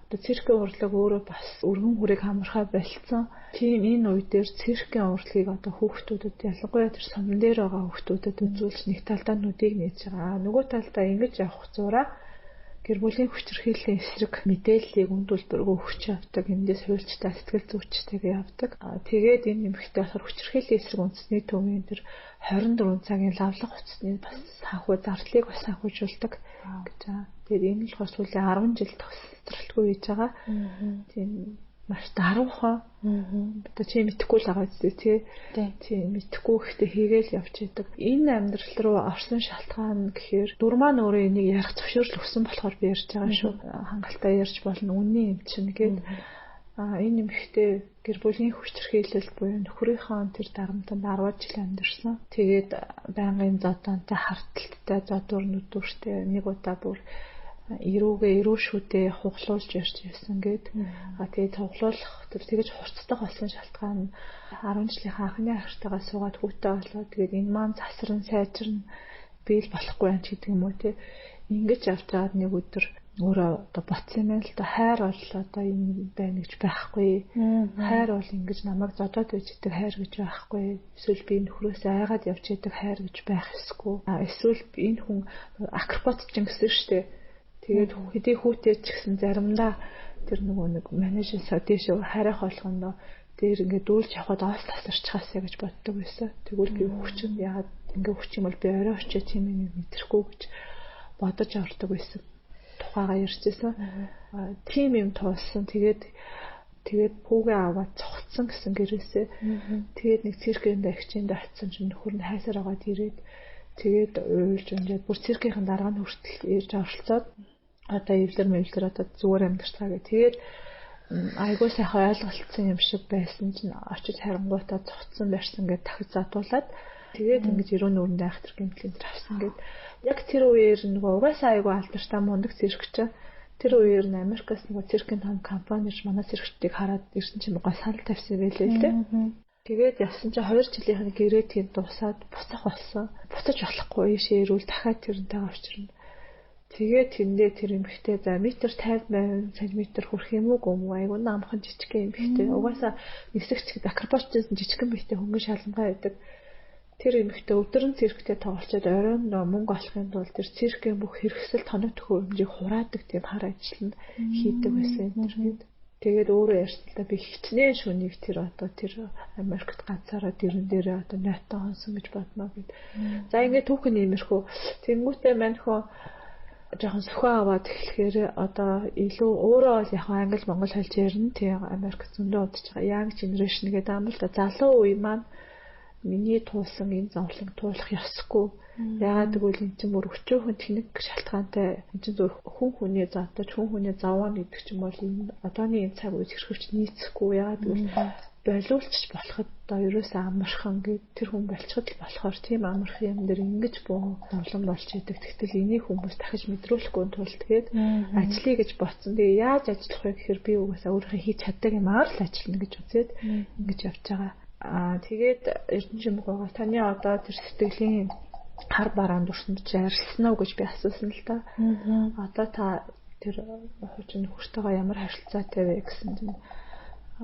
Одоо циркийн урлаг өөрөө бас өргөн хүрээг хамархаа болцсон. Тийм энэ үе дээр циркийн урлагийг одоо хүүхдүүдэд ялангуяа тэр суман дээр байгаа хүүхдүүдэд үзүүлж нэг талдаа нүдийг нээж байгаа. Нөгөө талдаа ингэж явах зураа гэр бүлийн хүчирхийллийн эсрэг мэдээллийг үн төлбөргүй өгч явдаг. Эндээс хуульчтай сэтгэл зүйчтэйгээ явдаг. Тэгээд энэ эмэгтэй болохоор хүчирхийллийн эсрэг үндэсний төвийн тэр 24 цагийн лавлах утасны бас санхүү зардлыг бас санхүүжүүлдэг гэж байгаа. Тэгээд энэ л болохоор сүүлийн 10 жил төгсрэлтгүй хийж байгаа. Тийм Маш даруухан. Одоо чи мэдэхгүй л байгаа зү тий. Тийм мэдэхгүй гэхдээ хийгээл явж идэг. Энэ амьдрал руу орсон шалтгаан гэхээр дүр маань өөрөө энийг ярих зөвшөөрөл өгсөн болохоор би ярьж байгаа шүү. Хангалттай ярьж болно. Үнний юм чинь гээд энэ эмэгтэй гэр бүлийн хүчирхийлэл буюу нөхрийнхөө тэр дарамтанд 10 жил амьдарсан. Тэгээд байнгын зодоонтой харталттай зодуур нүдүүртэй нэг удаа бүр эрүүгээ эрүү шүдээ хуглуулж ярьж байсан гээд. Тэгээд хуглуулах тэр тэгэж хурцдах болсон шалтгаан нь 10 жилийнхаа анхны ахиртайгаа суугаад хүүтэй болоод тэгээд энэ маань засран сайжирна би л болохгүй юм ч гэдэг юм уу те. Ингэж явж байгаад нэг өдөр өөрөө одоо ботсон юм байна л да. Хайр бол одоо юм байна гэж байхгүй. Хайр бол ингэж намайг зодоод байж идэг хайр гэж байхгүй. Эсвэл би нөхрөөс айгаад явж идэг хайр гэж байх ёсгүй. Эсвэл энэ хүн акробат ч гэсэн шүү дээ. Тэгээд хэдий хүүтэй ч гэсэн заримдаа тэр нөгөө нэг менежерсаа дээшээ харих болгондоо дээр ингээд дүүлж явхад оос тасарчхаасаа гэж боддог байсан. Тэгвэл би хүчин яагаад ингээ хүч юм бол би орой очиж тийм юм мэдрэхгүй гэж бодож ордог байсан. Тухайгаа ярьжсэн. Тийм юм туулсан. Тэгээд хүүгээ аваад цогцсон гэсэн гэрээсээ. Тэгээд нэг циркэнд агчинд очисон чинь нөхөр нь хайсаар агаад ирээд тэгээд уйлж унжаад бүр циркийн дарга нь хүртэл ирж оролцоод одоо эвлэр мэвлэр одоо зүгээр амьдарцгаа гэх. Тэгээд айгуу сайхан ойлголцсон юм шиг байсан чинь очиж харангуйтаа цогцсон барьсан гэд дахиж задуулаад тэгээд ингэж 90 нүрэндээ ах тэр гэмтлийн тэр авсан гэд. Яг тэр үеэр нөгөө угаасаа айгуу алдартай мундаг циркч. Тэр үеэр нь Америкаас нөгөө циркийн том компани ирж манай циркчдийг хараад ирсэн чинь гоо санал тавьсан байлээ л дээ. Тэгээд явсан чинь 2 жилийнх нь гэрээ тийм дуусаад буцах болсон. Буцаж болохгүй ийшээ ирүүл дахиад тэрнтэйгээ учрна. Тэгээд тэндээ тэр эмэгтэй за метр 58 см хүрэх юм уу гүм үү айгуу намхан жижигхэн эмэгтэй. Угаасаа нисэгч гэдэг акробатчээс жижигхэн биетэй хөнгөн шалангаа байдаг. Тэр эмэгтэй өдөр нь цирктэй тоглолцоод оройн мөнгө олохын тулд тэр циркийн бүх хэрэгсэл тоног төхөөрөмжийг хураадаг тийм хар ажил нь хийдэг байсан юм тэр. Тэгээд өөрөө ярьсан л да би хичнээн шүнийг тэр одоо тэр Америкт ганцаараа дэрэн дээрээ одоо нойтон хонсон гэж бодно гэд. За ингээд түүхэн иймэрхүү. Тэнгүүтээ мань хөө жоохон сөхөө аваад эхлэхээр одоо илүү өөрөө бол яг англи монгол хэлж ярина. Тийм Америк зөндөө удаж байгаа. Young generation гэдэг юм л да. Залуу үе маань миний туулсан энэ зовлон туулах ёсгүй. Яагаад гэвэл эн чинь бүр өчөөхөн тэнэг шалтгаантай эн чинь зөв хүн хүний зодож хүн хүний зовоон гэдэг чинь бол энэ одооны энэ цаг үед хэрхвч нийцэхгүй. Яагаад гэвэл болиулчих болоход одоо ерөөсөө амархан гэд тэр хүн болчиход л болохоор тийм амархан юм дээр ингэж буу зовлон болж идэг. Тэгтэл энийг хүмүүс дахиж мэдрүүлэхгүй тулд тэгээд ажиллая гэж бодсон. Тэгээ яаж ажиллах вэ гэхээр би угаасаа өөрийнхөө хийж чаддаг юмар л ажиллана гэж үзээд ингэж явж байгаа. Тэгээд Эрдэнэ Жимгуугаа таны одоо тэр сэтгэлийн хар бараанд өрсөнд чи арилсан уу гэж би асуусан л да. Одоо та тэр хуучин нөхөртөөгөө ямар харилцаатай вэ гэсэн чинь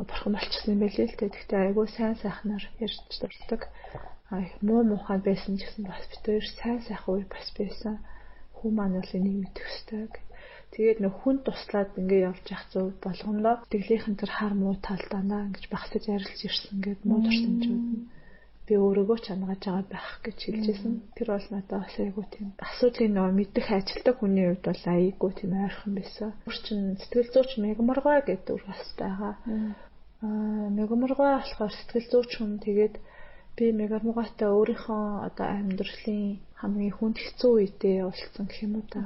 бурхан болчихсон юм байлээ л дээ. Гэхдээ айгүй сайн сайхнаар ярьж дурддаг. Муу муухай байсан ч гэсэн бас бит хоёр сайн сайхан үе бас байсан. Хүн маань бол энийг мэдэх ёстой. Тэгээд нөх хүн туслаад ингээ явж явах зүг болгондоо сэтгэлийнхэн тэр хар муу талдаанаа ингэж багсаж арилж ирсэн гэд муу дурсамжууд нь би өөрөөгөө ч ангааж байгаа байх гэж хэлжсэн. Тэр бол надад бас айгүй тийм асуудлыг нөгөө мэдэх ажилтдаг хүний хувьд бол айгүй тийм ойрхон байсан. Өөр чин сэтгэл зүйч Мегморгой гэдэг үр бас байгаа. Мегморгой болохоор сэтгэл зүйч хүн. Тэгээд би Мегморгойтой өөрийнхөө одоо амьдралын хамгийн хүнд хэцүү үедээ уулзсан гэх юм уу та.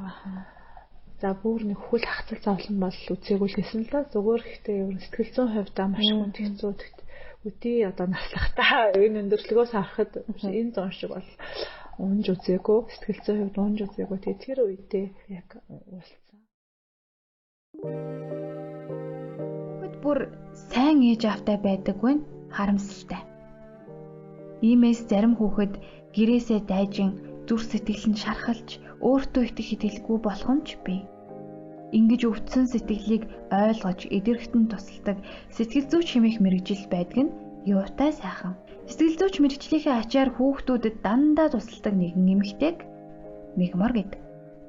За бүр нэг хөл хагцал зовлон бол үзээгүй л гэсэн л да. Зүгээр гэхдээ ер нь сэтгэл зүйн хувьдаа маш хүнд хэцүү. Өдий одоо наслахтаа энэ өндөрлөгөөс харахад энэ зон шиг бол унж үзээгүй, сэтгэл зүйн хувьд унж үзээгүй. Тэгээ тэр үедээ яг уулзсан. Хүүхэд бүр сайн ээж аавтай байдаггүй нь харамсалтай. Иймээс зарим хүүхэд гэрээсээ дайжин зүрх сэтгэл нь шархалж өөртөө итгэх итгэлгүй болох нь ч бий. Ингэж өвдсөн сэтгэлийг ойлгож эдгэрэхэд нь тусалдаг сэтгэл зүйч хэмээх мэргэжил байдаг нь юутай сайхан. Сэтгэл зүйч мэргэжлийнхээ ачаар хүүхдүүдэд дандаа тусалдаг нэгэн эмэгтэйг Мегмор гэдэг.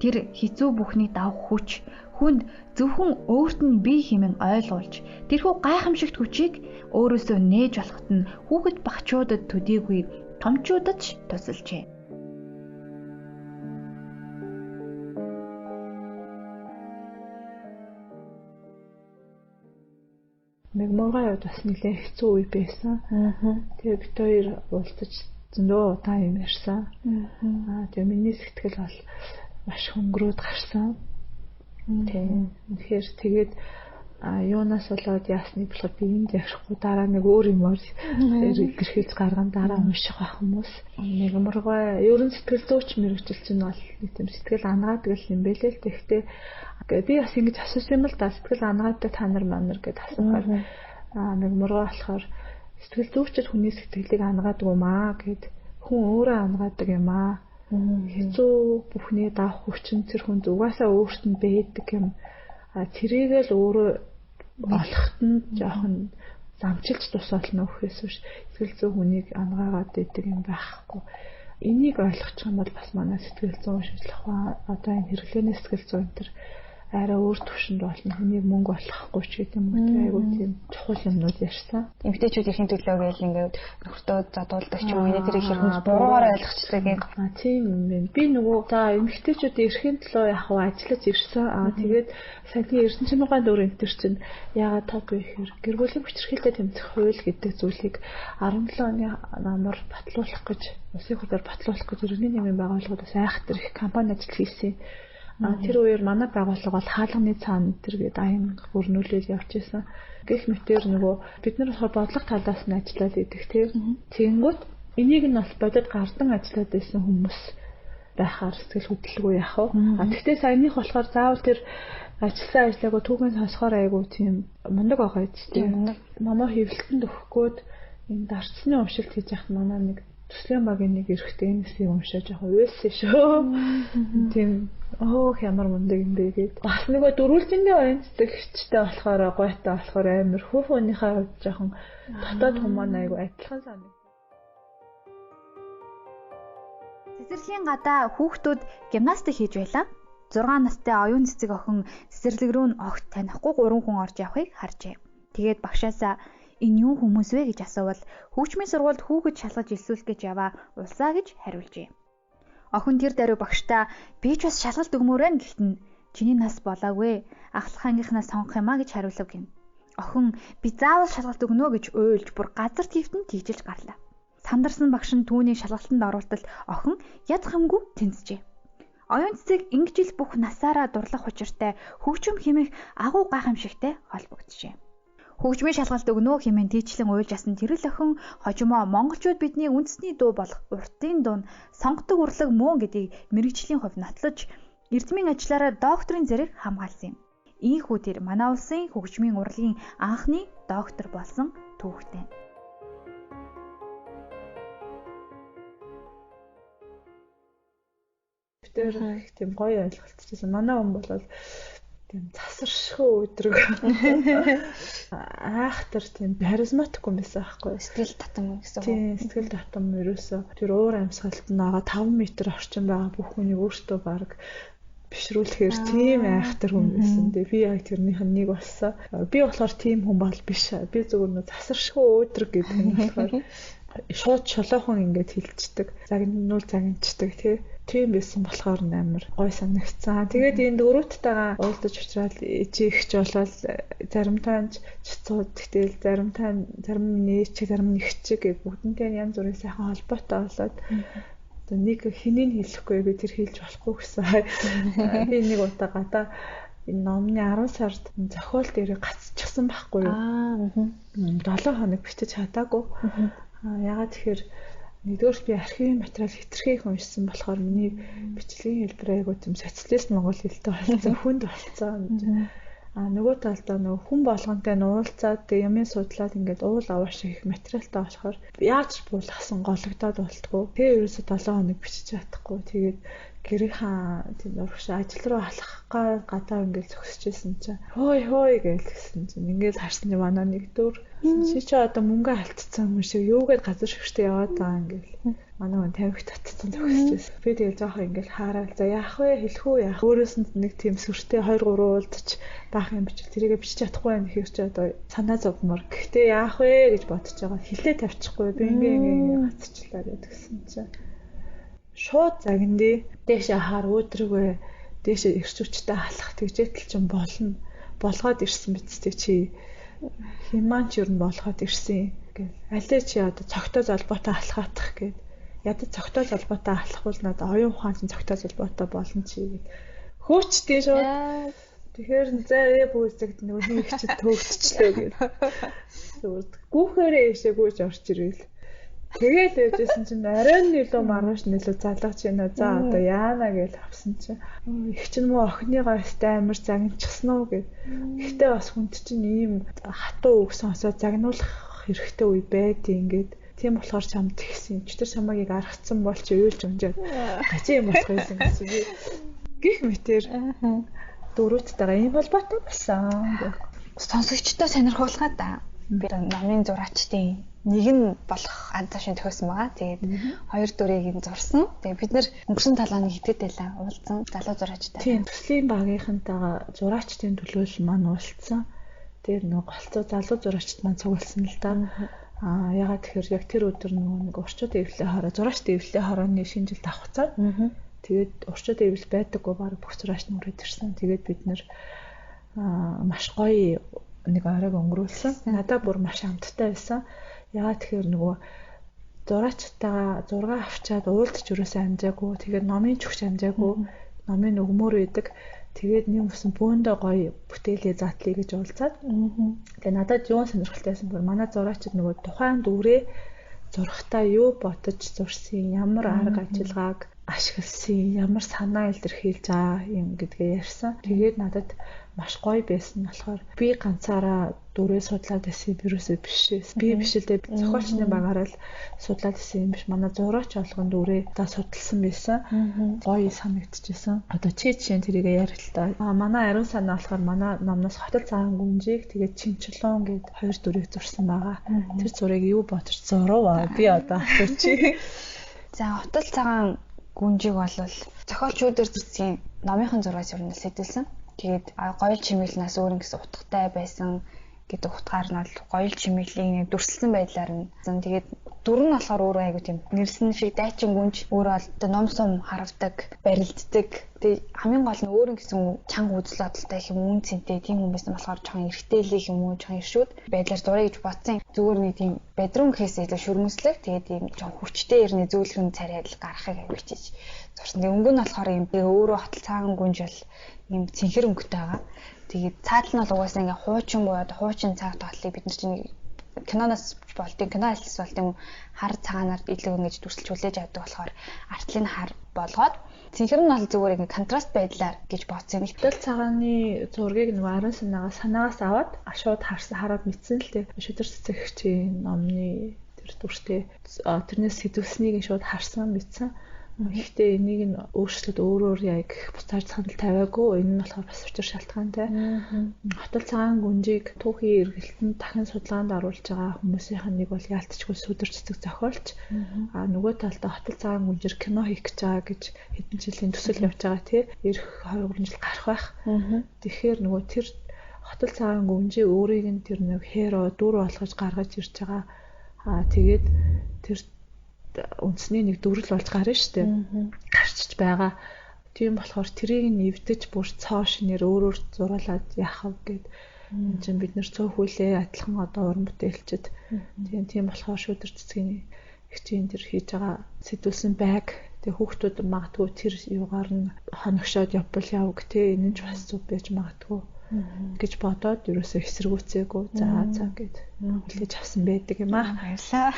Тэр хэцүү бүхний давх хүч хүнд зөвхөн өөрт нь бие хэмээн ойлгуулж тэрхүү гайхамшигт хүчийг өөрөөсөө нээж болоход нь хүүхэд багчуудад төдийгүй томчуудад ч тусалжээ. Мегмургай хувьд бас нэлээд хэцүү үе байсан. Тэгээ бид хоёр уулзаж зөндөө удаа юм ярьсан. Тэгээ миний сэтгэл бол маш хөнгөрөөд гарсан. Тийм. Тэгэхээр тэгээд юунаас болоод яасны болохоор би энд ярихгүй дараа нэг өөр юмар илэрхийлж гарган дараа унших байх хүмүүс. Мегмургай ерөн сэтгэл зүйч мэрэгжил чинь бол нэг тийм сэтгэл ангаадаг юм бэлээ л. Тэгэхдээ би бас ингэж асуусан юм л да, сэтгэл ангаадаг та нар манар гэд асуухаар мегмургай болохоор сэтгэл зүйчд хүний сэтгэлийг ангаадаг юм аа гэд, хүн өөрөө ангаадаг юм аа. Хэцүү бүхний давх хүчин тэр хүн угаасаа өөрт нь байдаг юм. Тэрийг л өөрөө олоход нь жоохон замчилж тус болно гэхээс биш сэтгэл зүй хүнийг ангаагаад байдаг юм байхгүй. Энийг ойлгочих юм бол бас манай сэтгэл зүйн шинжилгээ ухаан одоо энэ хэрэглээний сэтгэл зүйн энэ төр арай өөр төвшөнд болно. Хүнийг мөнгө олохгүй ч гэдэг юм уу, тэр айгүй тийм чухал юмнууд ярьсан. Эмэгтэйчүүд эрхийн төлөө гээл ингээд нөхөртөө зодуулдаг ч юм уу, энэ тэрийг хэрхэн буруугаар ойлгочтой гэх. Тийм юм байна. Би нөгөө за эмэгтэйчүүд эрхийн төлөө яг хав ажиллаж ирсэн. Тэгээд саяны Эрдэнэ чимээгийн дүр энэ төр чинь яагаад топ вэ гэхээр гэр бүлийн хүчирхийлэлтэй тэмцэх хууль гэдэг зүйлийг 17 оны намар батлуулах гэж, улсын хурлаар батлуулах гэж иргэний нийгмийн байгууллагууд бас айхтар их кампани ажил хийсэн. Тэр үеэр манай байгууллага бол хаалганы цаана тэр гээд аян өрнүүлээд явж исэн. Гэх мэтэр нөгөө бид нар болохоор бодлого талаас нь ажиллаад идэх тийм. Тэгэнгүүт энийг нь бас бодод гардан ажиллаад байсан хүмүүс байхаар сэтгэл хөдлөлгүй яах вэ? Гэхдээ саяных болохоор заавал тэр ажилласан ажиллаагүй түүхэн сонсохоор айгүй тийм мундаг байгаа юм. Момоо хэвлэлтэнд өгөх гээд энэ дарцсны уншилт хийж яхад манай нэг төслийн багийн нэг эрэгтэй энэ хэсгийг уншаа жоохон уйлсан шүү. Тийм ямар мундаг юм бэ гээд. Бас нөгөө дөрвөлжингийн оюун цэцэгчтэй болохоор гойтой болохоор амар хүү хүнийхээ хувьд жоохон дотоод хүмүүс айгу адилхан санаг. Цэцэрлэгийн гадаа хүүхдүүд гимнастик хийж байлаа. 6 настай оюун цэцэг охин цэцэрлэг рүү нь огт танихгүй 3 хүн орж явахыг харжээ. Тэгээд багшаасаа энэ юу хүмүүс вэ гэж асуувал хөгжмийн сургуульд хүүхэд шалгаж илсүүлэх гэж яваа улсаа гэж хариулжээ. Охин тэр даруй багштаа би ч бас шалгалт өгмөр байна гэхэд нь чиний нас болоогүй, ахлах ангийнхнаас сонгох юм а гэж хариулав гин. Охин би заавал шалгалт өгнө гэж уйлж бүр газар твтэн тийжилж гарлаа. Сандарсан багш нь түүнийг шалгалтанд оруултал охин ядах юмгүй тэнцжээ. Оюун цэцэг ингэж ил бүх насаараа дурлах учиртай хөгжим хэмээх агуу гайхамшигтай холбогджээ. Хөгжмийн шалгалт өгнө хэмээн тийчлэн уйлж асан тэрэл охин хожимоо монголчууд бидний үндэсний дуу болох уртын дуун сонгодог урлаг мөн гэдгийг мэрэгжлийн хувь нотлож эрдмийн ажиллаараа докторийн зэрэг хамгаалсан юм. Ийхүү тэр манай улсын хөгжмийн урлагийн анхны доктор болсон түүхтэй. Тэр их тийм гоё ойлголтчихсан. Манай хүн бол тийм засаршгүй өдрөг. Айхтар тийм харизматик хүн байсан байхгүй. Сэтгэл татам гэсэн үг. Тийм, сэтгэл татам ерөөсөө тэр уур амьсгалт нь байгаа 5 м орчим байгаа бүх хүнийг өөртөө баг бишрүүлэхээр тийм айхтар хүн байсан. Тэгээ би яг тэрнийх нь нэг болсон. Би болохоор тийм хүн бол биш. Би зүгээр нөө засаршгүй өдрөг гэдэг нь болохоор шууд шолоохон ингээд хилчдэг. Загнуул загнчдаг тий. Тийм байсан болохоор амар гой санагцсан. Тэгээд энэ дөрөвтэйгээ уулзаж уулзраад ижигч болоод заримтаа чицууд гэтэл заримтаа зарим миний ээчиг зарим нь ихчиг гэх бүгднтэй янз бүрийн сайхан холбоотой болоод нэг хэнийг хэлэхгүй би тэр хэлж болохгүй гэсэн. Би нэг удаа гадаа энэ номны 10 сард зохиол дээр гацчихсан байхгүй юу? 7 хоног бичиж чадаагүй. Ягаад тэгэхээр нэгдүгээр би архивын материал хэтэрхий их уншсан болохоор миний бичлэгийн хэлбэр айгуу тийм социалист монгол хэлтэй болсон, хүнд болсон. Нөгөө талдаа нөгөө хүн болгонтой нуулцаад тэг юмын судлаад ингээд уул аваа шиг их материалтай болохоор яаж буулгасан гологдоод болтгоо. Тэгээ ерөөсө 7 хоног бичиж чадахгүй. Тэгээд гэрийнхаа тийм урагш ажил руу алхах гадаа ингээд зогсож исэн чинь хөөй хөөй гэж хэлсэн чинь ингээд харсан чинь манай нэг дүр чи чи одоо мөнгө алдсан юм шиг юугээд газар шигштэй яваад байгаа ингээд манай хүн тамхи татсан зогсож байсан. Би тэгэл жоохон ингээд хараад за яах вэ хэлэх үү яах өөрөөс нь нэг тийм сүртэй 2 3 уулзч баах юм бичил тэрийгэ бичиж чадахгүй байх гэхэр чи одоо санаа зовмор. Гэхдээ яах вэ гэж бодож байгаа. Хилээ тавьчихгүй би ингээ ингээ ингээ гацчлаа гэдгсэн чинь шууд загиндээ дээшээ хаар өөдрөгөө дээшээ эрч хүчтэй алах тэгжээтэл чинь болно болгоод ирсэн биз дээ чи Химан ч ер нь болоход ирсэн гэл. Алей чи одоо цогтой золбоотой алхаатах гэд. Ядаж цогтой золбоотой алхвал надад оюун ухаан чинь цогтой золбоотой болно чи гэд. Хөөчтэй шууд. Тэгэхээр за бүүзэгт нөгөө нэг чи төөгдчлөө гэд. Гүүхээрээ ийшээ гүйж орч ирвэл. Тэгээл байжсэн чинь оройн илүү маргааш нэлээ залгаж байна. За одоо яана гэж авсан чинь их чинь муу охиныгоо өстэй амар загначихсан уу гэд. Гэхдээ бас хүнд чинь ийм хатуу үг сонсоод загнуулах хэрэгтэй үе байдیں۔ Ингээд тийм болохоор чамд тэгсэн. Читэр чамайг аргацсан бол чи уйлж унжаад гачи юм болох байсан гэсэн би. Гэх мэтэр дөрөвтэйгээ ийм холбоотой болсон. Сонсогчдоо сонирхуулгаа да. Би номын зураачдын нэг нь болох анташин төхөөсөн байгаа. Тэгээд хоёр дүрийг нь зурсан. Тэгээд бид нэр өнгөрсөн 7 хоног хитэд байлаа. Уулзсан залуу зураачтай. Тийм, төслийн багийнхантайгаа зураачдын төлөөлөл маань уулзсан. Тэр нөгөө голцоо залуу зураачд маань цугласан л да. Аа ягаад тэгэхээр яг тэр өдөр нөгөө нэг урчууд эвлээ хороо, зураачд эвлээ хорооны шинэ жил давхцаад. Тэгээд урчууд эвлэл байдаггүй баг бүх зураач нь үрээд ирсэн. Тэгээд бид нэр маш гоё нэг оройг өнгөрүүлсэн. Надад бүр маш амттай байсан. Ягаад тэгэхээр нөгөө зураачтайгаа зураг авчаад уулзч юусаа амжаагүй. Тэгээд номын чүгч амжаагүй. Номын өгмөр байдаг. Тэгээд нэг усан бөөндөө гоё бүтээлээ затлаа гэж уулзаад. Тэгээд надад юу сонирхолтой байсан бүр манай зураачид нөгөө тухайн дүрээ зурхтаа юу бодож зурсан, ямар арга ажиллагааг ашигласан, ямар санаа илэрхийлж байгаа юм гэдгээ ярьсан. Тэгээд надад маш гоё байсан нь болохоор би ганцаараа дүрээ судлаад байсан юм ерөөсөө биш. Би биш л дээ зохиолчны багаараа л судлаад байсан юм биш. Манай зураач болгон дүрээ та судалсан байсан. Гоё санагдчихсан. Одоо чи жишээ нь тэрийг ярил л та. Манай ариун санаа болохоор манай номноос хотол цагаан гүнжийг тэгээд чинчлон гээд хоёр дүрийг зурсан байгаа. Тэр зургийг юу бодож зурваа? Би одоо асуучих. За хотол цагаан гүнжийг бол зохиолч Үүдэр цэцгийн номынхан зургаас ер нь сэтэлсэн. Тэгээд гоёл чимэглэнээс өөр ингэсэн утгатай байсан гэдэг утгаар нь бол гоёл чимэглэлийн дүрслсэн байдлаар нь. Тэгээд дүр нь болохоор өөрөө айгу тийм нэрсэн шиг дайчин гүнж өөрөө бол ном сум харавдаг, барилддаг. Тэгээд хамгийн гол нь өөр ингэсэн чанга үзэл бодолтой их юм үн цэнтэй тийм хүн байсан болохоор жоохон эргэжтэйлэх юм уу, жоохон иршүүд байдлаар зуръя гэж бодсон. Зүгээр нэг тийм бедрум гэхээс илүү шүрмэслэг. Тэгээд ийм жоохон хүчтэй ирнэ зөөлхөн царайд л гаргахыг аяг хичээж зурсан. Тэгээд өнгө нь болохоор ийм өөрөө хотол цагаан гүнж бол ийм цэнхэр өнгөтэй байгаа. Тэгээд цаадал нь бол угаасаа ингээ хуучин буюу хуучин цаг тооллыг бид нар чинь киноноос болдیں۔ Кино альс болдیں۔ Хар цагаанаар илүү ингэж дүрсэлж хүлээж авдаг болохоор артлын хар болгоод цэнхэр нь бол зүгээр ингээ контраст байдлаар гэж бодсон. Хотол цагааны зургийг нөгөө ариун санаагаас аваад шууд харсан хараад мэдсэн л дээ. Шүдэр цэцэгчийн номны тэр дүртэй тэрнээс сэдвснийг шууд харсан мэдсэн. Гэхдээ энийг нь өөрчлөлт өөрөөр яг буцааж санал тавиагүй. Энэ нь болохоор бас учир шалтгаантай. Хотол цагаан гүнжийг түүхийн эргэлтэнд дахин судалгаанд оруулж байгаа хүмүүсийнх нь нэг бол яалтчгүй сүдэр цэцэг зохиолч. А нөгөө талдаа хотол цагаан гүнжээр кино хийх гэж байгаа гэж хэдэн жилийн төсөл явж байгаа тий. Ирэх 2-3 жил гарах байх. Тэгэхээр нөгөө тэр хотол цагаан гүнжийг өөрийг нь тэр нэг херо дүр болгож гаргаж ирж байгаа. А тэгээд тэр үндэсний нэг дүрэл болж гарна шүү дээ. Гарчиж байгаа. Тийм болохоор тэрийг нь эвдэж бүр цоо шинээр өөрөөр зуруулаад яах вэ гэд. Энэ чинь бид нэр цөөх хүлээ адилхан одоо уран бүтээлчд. Тийм болохоор шүдэр цэцгийн хичээн тэр хийж байгаа сэтүүлсэн байг. Тэгээ хүүхдүүд магадгүй тэр юугаар нь хоногшоод явбал явг те. Энэ нь ч бас зүг байж магадгүй гэж бодоод ерөөсөө эсэргүүцээгүй. За за гэд хүлээж авсан байдаг юм аа. Баярлалаа.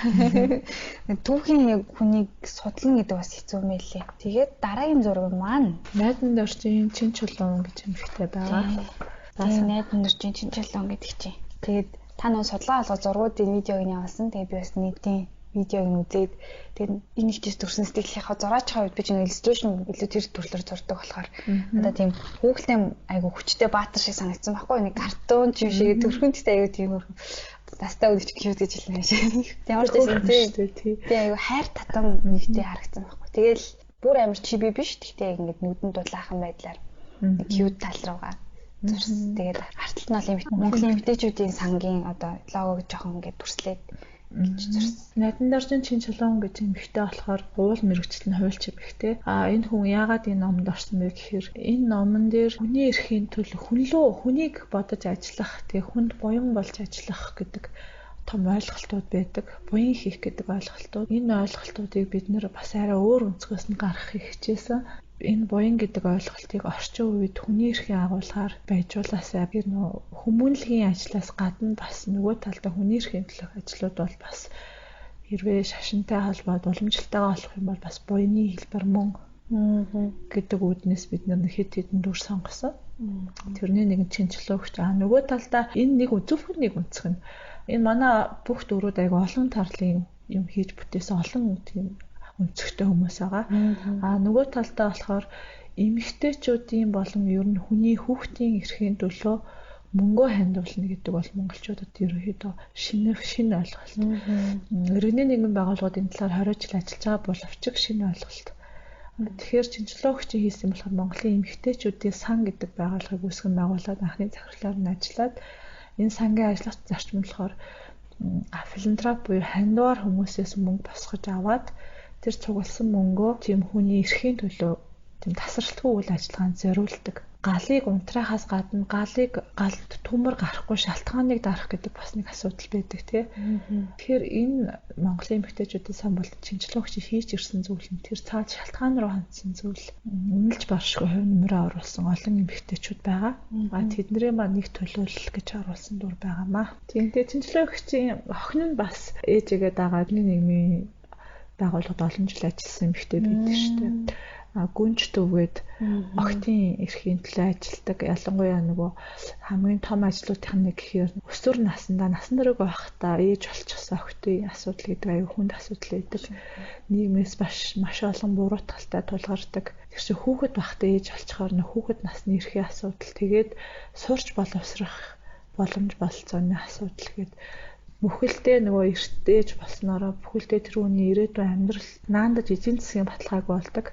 Түүхийн хүнийг судлана гэдэг бас хэцүү мэлээ. Тэгээд дараагийн зураг маань найдан доржийн чин чулуун гэж эмхтэй байгаа. За найдан доржийн чин чулуун гэдэг чинь. Тэгээд та нөө судалгаа олгоо зургуудын видеог нь явуулсан. Тэгээд би бас нэгдийн видеог нь үзээд тэгээд энэ хичээс төрсэн сэтгэлийнхаа зураачхаа үед би чинь иллюстрейшн илүү тэр төрлөөр зурдаг болохоор надад тийм хүүхэлтэй айгу хүчтэй баатар шиг санагдсан байхгүй нэг картун юм шиг төрхөн гэхдээ айгу тийм дастаа өгч cute гэж хэлнэ шиг. Ямар ч байсан тий. Тэгээ айгу хайр татам нэгтэй харагдсан байхгүй. Тэгэл бүр амар чиби биш гэхдээ ингээд нүдэн дулаахан байдлаар cute тал руугаа зурсан. Тэгээд арталт нь бол юм Монголын эмэгтэйчүүдийн сангийн одоо логог жоохон ингээд дүрслээд гэж зорьсон. Найдан даржин Чинчилуун гэж эмэгтэй болохоор уул мэргэжил нь хуульч эмэгтэй. А энэ хүн яагаад энэ номонд орсон бэ гэхээр энэ номон дээр хүний эрхийн төлөө хүнлөө хүнийг бодож ажиллах, тэгээ хүнд буян болж ажиллах гэдэг том ойлголтууд байдаг. Буян хийх гэдэг ойлголтууд. Энэ ойлголтуудыг бид нэр бас арай өөр өнцгөөс нь гаргахыг хичээсэн. Энэ буян гэдэг ойлголтыг орчин үед хүний эрхийн агуулгаар байжуулаасай. Тэр нөө хүмүүнлэгийн ажлаас гадна бас нөгөө талдаа хүний эрхийн төлөөх ажлууд бол бас хэрвээ шашинтай холбоод уламжлалтайгаа олох юм бол бас буяны хэлбэр мөн гэдэг үүднээс бид нар хэд хэдэн дүр сонгосон. Тэрний нэг нь Чинчлөөгч. А нөгөө талдаа энэ нэг зөвхөн нэг өнцөг нь энэ манай бүх дүрүүд айгу олон тарлын юм хийж бүтээсэн олон тийм өнцөгтэй хүмүүс байгаа. А нөгөө талдаа болохоор эмэгтэйчүүдийн болон ер нь хүний хүүхдийн эрхийн төлөө мөнгөө хандуулна гэдэг бол монголчуудад ерөнхийдөө шинэ ойлголт. Иргэний нийгмийн байгууллагууд энэ талаар 20 жил ажиллаж байгаа боловч шинэ ойлголт. Тэгэхээр Чинчлөөгчийн хийсэн болохоор Монголын эмэгтэйчүүдийн сан гэдэг байгууллагыг үүсгэн байгуулад анхны захирлаар нь ажиллаад энэ сангийн ажиллах зарчим нь болохоор филантроп буюу хандвар хүмүүсээс мөнгө босгож аваад тэр цугласан мөнгөө тийм хүний эрхийн төлөө тийм тасралтгүй үйл ажиллагаанд зориулдаг. Галыг унтраахаас гадна галыг галд төмөр гарахгүй шалтгааныг дарах гэдэг бас нэг асуудал байдаг тий. Тэгэхээр энэ Монголын эмэгтэйчүүдийн сан бол Чинчлөөгч хийж ирсэн зүйл нь тэр цаад шалтгаан руу хандсан зүйл үнэлж баршгүй хувь нэмрээ оруулсан олон эмэгтэйчүүд байгаа. А тэднэрээ маань нэг төлөөлөл гэж оруулсан дүр байгаамаа. Тийм тэгээ Чинчлөөгчийн охин нь бас ээжигээ дагаад нийгмийн байгууллагад олон жил ажилласан эмэгтэй байдаг шүү дээ. Гүнж төвгээд охтын эрхийн төлөө ажилладаг. Ялангуяа нөгөө хамгийн том ажлуудын нэг гэхээр өсвөр насндаа насан турш байхдаа ээж болчихсон охтын асуудал гэдэг аюу хүнд асуудал байдаг. Нийгмээс маш олон буруутгалтай тулгардаг. Тэр чинь хүүхэд байхдаа ээж болчихоор нөх хүүхэд насны эрхийн асуудал, тэгээд сурч боловсрох боломж бололцооны асуудал гээд бүхэлдээ нөгөө эрт ээж болсноороо бүхэлдээ тэр хүний ирээдүйн амьдрал наандаж эзэн засгийн баталгааг болдог.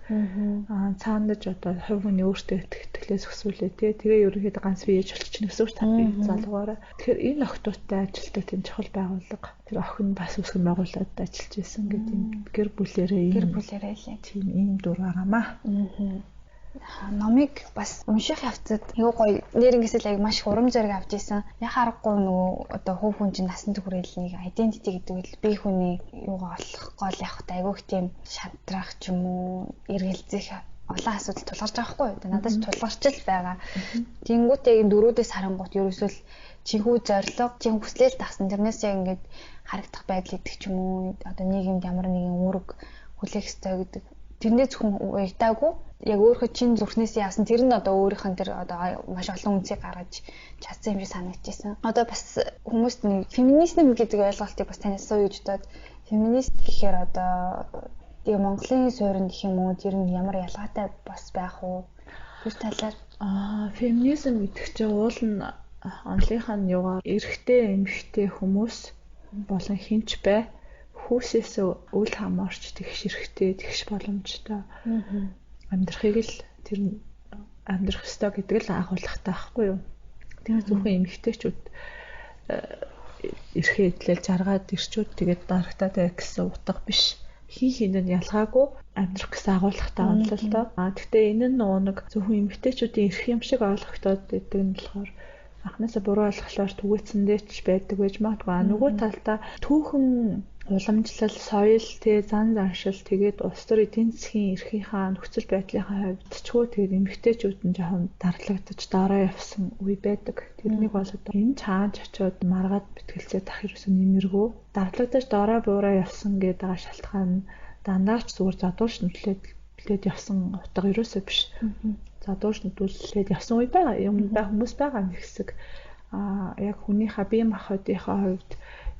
Аа цаандаж одоо хувь хүний өөртөө итгэлээс өсвөлээ тий. Тэгээ ерөнхийдөө ганц би ээж болчихно гэсэн үг та залгаараа. Тэгэхээр энэ охтуудтай ажилтдаг тийм чухал байгууллага. Тэр охин бас үүсгэн байгуулад ажиллаж исэн гэдэг юм гэр бүлээрээ л тийм ийм дүр байгаамаа. Номыг бас унших явцад юу гоё нэрнгээсээ л аяг маш их урам зориг авч исэн. Яг аргагүй нөгөө одоо хувь хүн чинь насан турш нэг identity гэдэг үл би хүний юугаа олох гол явахт айгүйх тийм шантрах ч юм уу эргэлзэх олон асуудал тулгарч байгаа хгүй. Одоо надад ч тулгарч л байгаа. Тэнгүүтээ яг дөрүүдээс харангуут ерөөсөө л чихүү зорилго, чин хүслэл дагсан. Тэрнээс яг ингээд харагдах байдал идэх ч юм уу одоо нийгэмд ямар нэгэн үүрэг хүлээх ёстой гэдэг. Тэрнээ зөвхөн уягдаагүй яг өөрөө чин зүрхнээс яасан тэр нь одоо өөрийнх нь тэр одоо маш олон үнцийг гаргаж чадсан юм шиг санагдчихсан. Одоо бас хүмүүст нэг феминизм гэдэг ойлголтыг бас танаас сууж бодоод феминист гэхээр одоо тэгээ Монголын суурь гэх юм уу тэр нь ямар ялгаатай бас байх уу? Тэр талаар феминизм гэдэг чинь уул нь онлынхаа нь югаар эрэгтэй эмэгтэй хүмүүс болон хинч бай хүүсээс үл хамаарч тэгш эрэгтэй тэгш боломжтой амьдрахыг л тэр амьдрах ёстой гэдэг л агуулгатай байхгүй юу. Тэр зөвхөн эмэгтэйчүүд эрхээ эдлэл жаргаад ирчүүд тэгээд дарагтаад бай гэсэн утга биш. Хин хин нь ялгаагүй амьдрах гэсэн агуулгатай онол л доо. А тэгтээ энэ нь нөгөө нэг зөвхөн эмэгтэйчүүдийн эрх юм шиг ойлгогдоод байдаг нь болохоор анхнаасаа буруу ойлголоор түгээцэндээ ч байдаг байж магадгүй. А нөгөө талдаа түүхэн уламжлал, соёл, тэ зан заншил тэгээд улс төр эдийн засгийн эрхийнхаа нөхцөл байдлынхаа хувьд ч хөө тэгээд эмэгтэйчүүд нь жоохон дарлагдаж доороо явсан үе байдаг. Тэрнийг бол одоо энэ чаанч очиод маргаад бэтгэлцээ тах ерөөсөө нэмэргүй. Дарлагдаж доороо буураа явсан гэдэг байгаа шалтгаан нь дандаа ч зүгээр задуурч нүдлээд явсан утга ерөөсөө биш. Задуурч нүдүүлээд явсан үе байгаа. Юм бай хүмүүс байгаа нэг хэсэг. Аа яг хүнийхээ бие махбодынхаа хувьд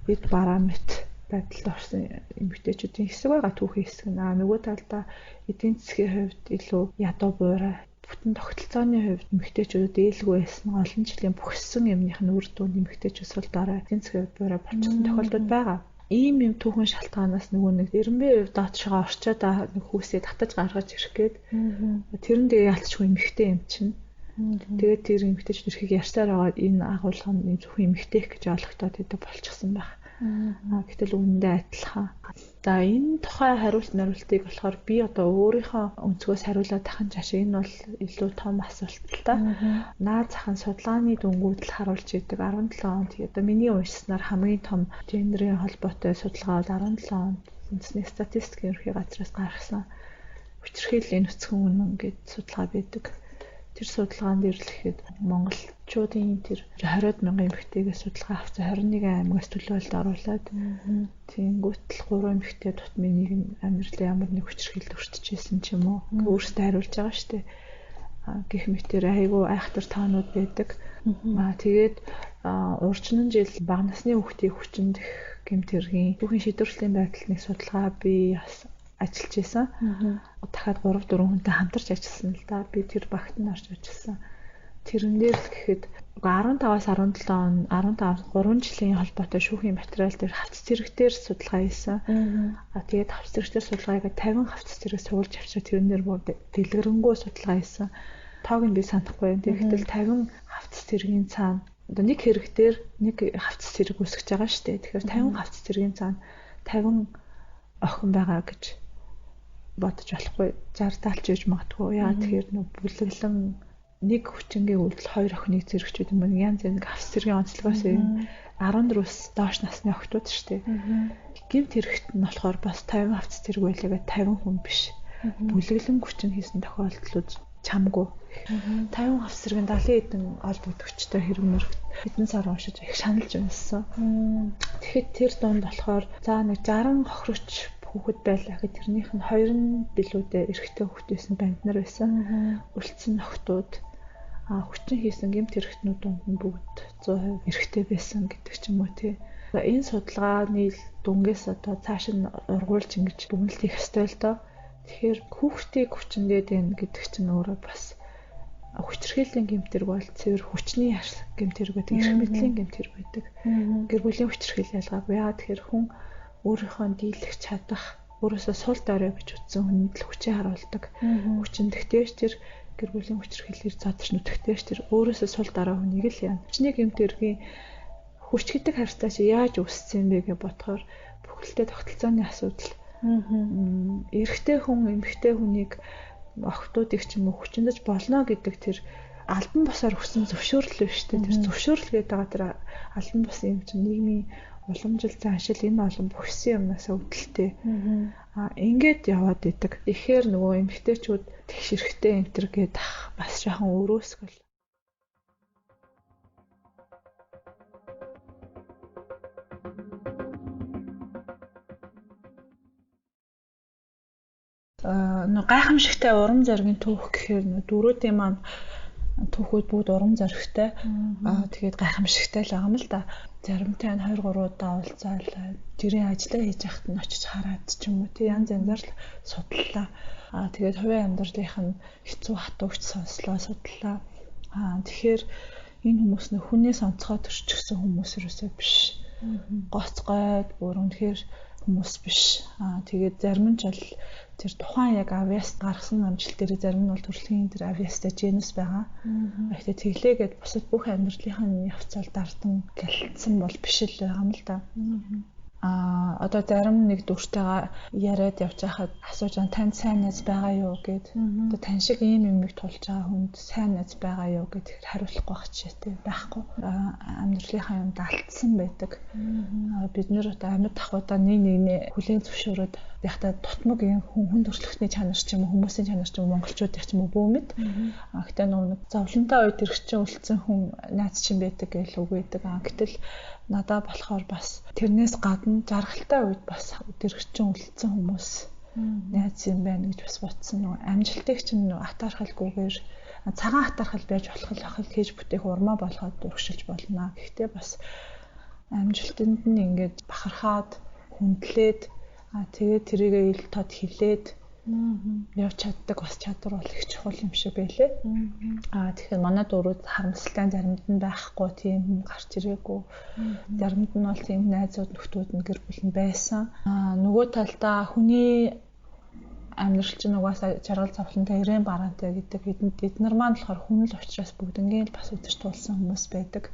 эд бараа мэт байдалд орсон эмэгтэйчүүдийн хэсэг байгаа түүхийн хэсэг нь. Нөгөө талдаа эдийн засгийн хувьд илүү ядуу буурай бүтэн тогтолцооны хувьд эмэгтэйчүүдэд ээлгүй байсан олон жилийн бүхссэн юмных нь үр дүнд эмэгтэйчүүд сул дорой эдийн засгийн хувьд буурай болчихсон тохиолдол байгаа. Ийм юм түүхэн шалтгаанаас нөгөө нэг 92% доотшоо орчоод нэг хүүсээ татаж гаргаж ирэх гээд тэр нь тэгээ ялцчихгүй эмэгтэй юм чинь. Тэгээд тэр эмэгтэйчүүд эрхийг ярьсаар байгаа энэ агуулга нь зөвхөн эмэгтэйх гэж ойлгогдоод байдаг болчихсон байх. Гэтэл үнэндээ адилхан. За энэ тухай хариулт нариултыг болохоор би одоо өөрийнхөө өнцгөөс хариулаад тахын чааш энэ бол илүү том асуулт л та. Наад захын судалгааны дүнгууд л харуулж идэг 17 онд одоо миний уншсанаар хамгийн том гендерийн холбоотой судалгаа бол 17 онд үндэсний статистикийн ерөнхий газраас гаргасан хүчирхийллийн нүцгэн үнэн гэд судалгаа байдаг. Тэр судалгаан дээр л ихэд монголчуудын тэр 20 мянган эмэгтэйгээс судалгаа авсан 21 аймагаас төлөөлөлд оруулаад тэгэнгүүт л 3 эмэгтэй тутмын нэг нь амьдралын ямар нэг хүчирхийлэлд өртөжсэн ч юм уу өөрсдөө хариулж байгаа шүү дээ. Гэх мэтэр айгүй айхтар тоонууд байдаг. Тэгээд урчин жил бага насны хүүхдийг хүчиндэх гэмт хэргийн түүхийн шийдвэрлэлийн байдалд нэг судалгаа би бас ажиллаж байсан. Дахиад 3 4 хүнтэй хамтарч ажилласан л да. Би тэр багт нь орж ажилласан. Тэрэн дээр л гэхэд 15-аас 17 он 15 3 жилийн холбоотой шүүхийн материал дээр хавц зэрэгтэр судалгаа хийсэн. Тэгээд хавц зэрэгтэр судалгааг 50 хавц зэрэг суулж авчираа тэрэн дээр бүр дэлгэрэнгүй судалгаа хийсэн. Тоог нь би санахгүй байна. Тэгэхдээ 50 хавц зэргийн цаана одоо нэг хэрэг дээр нэг хавц зэрэг үүсгэж байгаа шүү дээ. Тэгэхээр 50 хавц зэргийн цаана 50 охин байгаа гэж бодож болохгүй. 60 талч байж магадгүй. Яа тэгэхээр нөө бүлэглэн нэг хүчингийн үйлдэл хоёр охиныг зэрэгчүүд юм уу? Янз янз хавц зэргийн онцлогоос юм 14-өөс доош насны охтууд шүү дээ. Гэмт хэрэгт нь болохоор бас 50 хавц зэрэг байлаа 50 хүн биш. Бүлэглэн хүчин хийсэн тохиолдлууд чамгүй. 50 хавц зэргийн 70 хэдэн олбогдогчтой хэрэг мөрөг хэдэн сар уншиж их шаналж унссан. Тэгэхэд тэр дунд болохоор за нэг 60 хохирогч хүүхэд байлаа гэхэд тэрнийх нь хоёр нь билүүдээ эрэгтэй хүүхэд байсан банд нар байсан. Үлдсэн охтууд хүчин хийсэн гэмт хэрэгтнүүд дунд нь бүгд 100% эрэгтэй байсан гэдэг ч юм уу тий. Энэ судалгааны дүнгээс одоо цааш нь ургуулж ингэж дүгнэлт хийх ёстой л доо. Тэгэхээр хүүхдийг хүчиндээд байна гэдэг чинь өөрөө бас хүчирхийллийн гэмт хэрэг бол цэвэр хүчний гэмт хэрэг байдаг, эрх мэдлийн гэмт хэрэг байдаг. Гэр бүлийн хүчирхийлэл ялгаагүй. Яагаад тэгэхээр хүн өөрийнхөө дийлэх чадах, өөрөөсөө сул дорой гэж утсан хүнд л хүчээ харуулдаг. Хүчиндэгтээш тэр гэр бүлийн хүчирхийллээр задарч нүтгэхтээш тэр өөрөөсөө сул дорой хүнийг л яана. Хүчний гэмт хэргийн хүч гэдэг харьцаа чи яаж үүссэн бэ гэж бодохоор бүхэлдээ тогтолцооны асуудал. Эрэгтэй хүн эмэгтэй хүнийг охтуудыг ч юм уу хүчиндэж болно гэдэг тэр албан бусаар өгсөн зөвшөөрөл биш үү? Тэр зөвшөөрөл гэдэг байгаа тэр албан бус юм чинь нийгмийн уламжил заншил энэ олон бүхсэн юмнаас үүдэлтэй. Ингээд яваад идэг. Тэгэхээр нөгөө эмэгтэйчүүд тэгш эрэгтэй энэ төр гээд ах бас жоохон өрөөсгөл. Нөө гайхамшигтай урам зоригийн түүх гэхээр нөө дөрүүдийн маань түүхүүд бүгд урам зоригтой. Тэгээд гайхамшигтай л байгаа юм л да. Заримтай нь 2 3 удаа уулзаал тэрийн ажлаа хийж байхад нь очиж хараад ч юм уу тий янз янзаар л судлаа. Тэгээд хувийн амьдралынх нь хэцүү хатуугч сонслоо судлаа. Тэгэхээр энэ хүмүүс нөх хүнээс онцгой төрчихсөн хүмүүс юусоо биш. Гоц гойд бүр үнэхээр хүмүүс биш. Тэгээд зарим нь ч бол тэр тухайн яг авиас гаргасан амжилт дээр зарим нь бол төрөлхийн тэр авиастай генус байгаа. Гэхдээ тэглээгээд бусад бүх амьдралынхаа явцал дардан гэлтсэн бол биш л байгаа юм л да. Одоо зарим нэг дүртэйгээ яриад явж байхад асууж байгаа танд сайн найз байгаа юу гэд. Одоо тань шиг ийм юмыг тулж байгаа хүнд сайн найз байгаа юу гэд тэгэхээр хариулахгүй байх жишээтэй байхгүй. Амьдралынхаа юмд алдсан байдаг. Бид нэр одоо амьд тахуудаа нэг нэгнээ хүлээн зөвшөөрөөд яг та дутмаг юм хүн төрөлхтний чанар ч юм уу хүмүүсийн чанар ч юм уу монголчуудын ч юм уу бүү мэд. Гэтэ нөгөө нэг зовлонтой үед ирэх чинь үлдсэн хүн найз чинь байдаг гэж үг байдаг. Гэтэл надаа болохоор бас тэрнээс гадна жаргалтай үед бас дэрэгчин үлдсэн хүмүүс найз юм байна гэж бас бодсон. Нөгөө амжилтыг чинь нөгөө атаархалгүйгээр цагаан атаархал байж болох л ах хийж бүтээх урмаа болгоод урагшилж болно. Гэхдээ бас амжилтанд нь ингээд бахархаад хүндлээд тэгээд тэрийгээ ил тод хилээд явж чаддаг бас чадвар бол их чухал юм шиг байлээ. Тэгэхээр манай дөрүүд харамсалтай заримд нь байхгүй тийм хүн гарч ирээгүй. Заримд нь бол тийм найзууд нөхдүүд нь гэр бүл нь байсан. Нөгөө талдаа хүний амьдрал чинь угаасаа жаргал зовлонтой ирээн бараантай гэдэг эднэр маань болохоор хүн л учраас бүгднгийн л бас үзэж туулсан хүмүүс байдаг.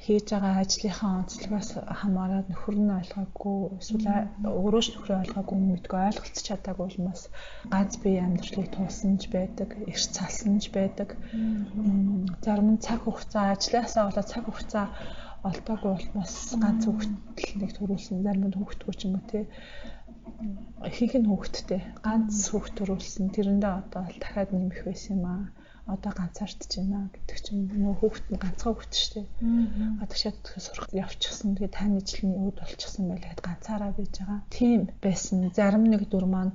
Хийж байгаа ажлынхаа онцлогоос хамаарат нөхөр нь ойлгоогүй эсвэл өөрөө ч нөхрөө ойлгоогүй мэдгүй ойлголцож чадаагүй улмаас ганц бие амьдралыг туулсан ч байдаг, эрт салсан ч байдаг. Зарим нь цаг хугацаа ажлаасаа болоод цаг хугацаа олдоогүй улмаас ганц хүүхдэл нэг төрүүлсэн, зарим нь хүүхдгүй ч юм уу те. Ихэнх нь хүүхэдтэй. Ганц хүүхд төрүүлсэн. Тэрэндээ одоо л дахиад нэмэх байсан юм аа. Одоо ганцаардж байна гэдэг чинь нөгөө хүүхэд нь ганцхан хүүхэд шүү дээ. Гадагшаад сурах явчихсан. Тэгээд тань ижил нь өөд болчихсон байлаа гэхэд ганцаараа байж байгаа. Тийм байсан. Зарим нэг дүр маань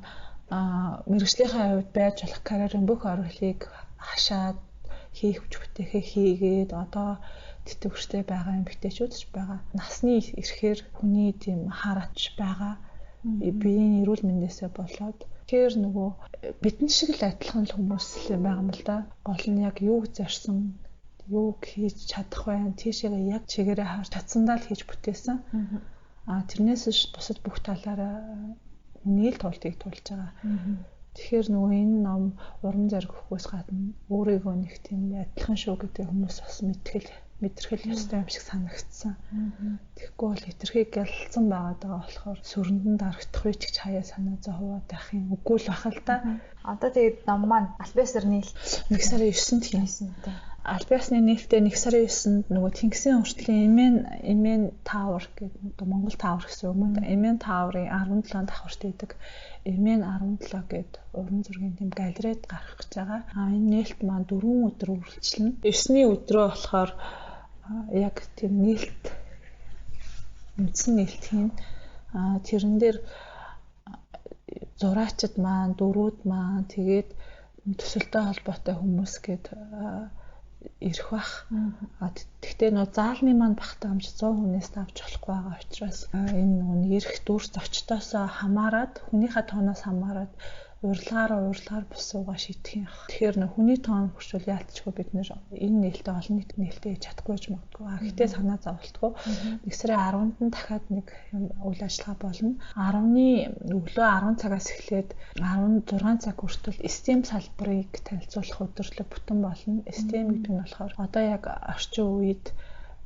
мэргэжлийнхээ хувьд байж болох карьерийн бүх оргилыг хашаад хийх бүтээхээ хийгээд одоо тэтгэвртэй байгаа эмэгтэйчүүд ч байгаа. Насны ирэхээр хүний тийм хараач байгаа. Биеийн эрүүл мэндээсээ болоод тэгэхээр нөгөө бидэн шиг л адилхан л хүмүүс л байгаа юм л да. Гол нь яг юуг зорьсон, юуг хийж чадах вэ? Тийшээгээ яг чигээрээ харж чадсандаа л хийж бүтээсэн. Тэрнээс бусад бүх талаараа нийл туултыг туулж байгаа. Тэгэхээр нөгөө энэ ном урам зориг өгөхөөс гадна өөрийгөө нэг тийм адилхан шүү гэдэг хүмүүс бас мэдрэхэл ёстой юм шиг санагдсан. Тэгэхгүй бол хэтэрхий гялалцсан байгаад байгаа болохоор сүрэндэн дарагдах үе ч гэж хаяа санаа зовоод байх юм. Үгүй л бах л та. Одоо тэгээд ном маань аль биесээр нийлт 1 сарын 9-нд хийсэн. Аль биесны нийлтээ 1 сарын 9-нд нөгөө Тэнгисийн уртлын Эмэн Tower гэдэг Монгол Tower гэсэн юм уу? Эмэн Tower-ын 17 давхарт идэг. Эмэн 17 гэдэг уран зургийн тийм галерейд гарах гэж байгаа. Энэ нээлт маань 4 өдөр үргэлжлэнэ. 9-ний өдрөө болохоор яг тийм нээлт үндсэн нээлт хийн. Тэрэн дээр зураачид маань, дөрүүд маань тэгээд төсөлтэй холбоотой хүмүүс гээд ирэх бах. Тэгтээ нөө заалны маань багтаамж 100 хүнээс давж болохгүй байгаа учраас энэ нөгөө ирэх дүр зочдоосоо хамаарат хүнийхээ тооноос хамаарат урилгаар бусууга шийдэх юм. Тэгэхээр нөх хүний тоон хүрчүүл яалтчгүй бид нэр энэ нээлтээ олон нийт нээлтээ хийж чадахгүй ч магадгүй. Гэхдээ санаа зовлтгүй. 1 сарын 10-нд нь дахиад нэг юм үйл ажиллагаа болно. 10-ны өглөө 10 цагаас эхлээд 16 цаг хүртэл STEM салбарыг танилцуулах өдөрлөг бүтэн болно. STEM гэдэг нь болохоор одоо яг орчин үед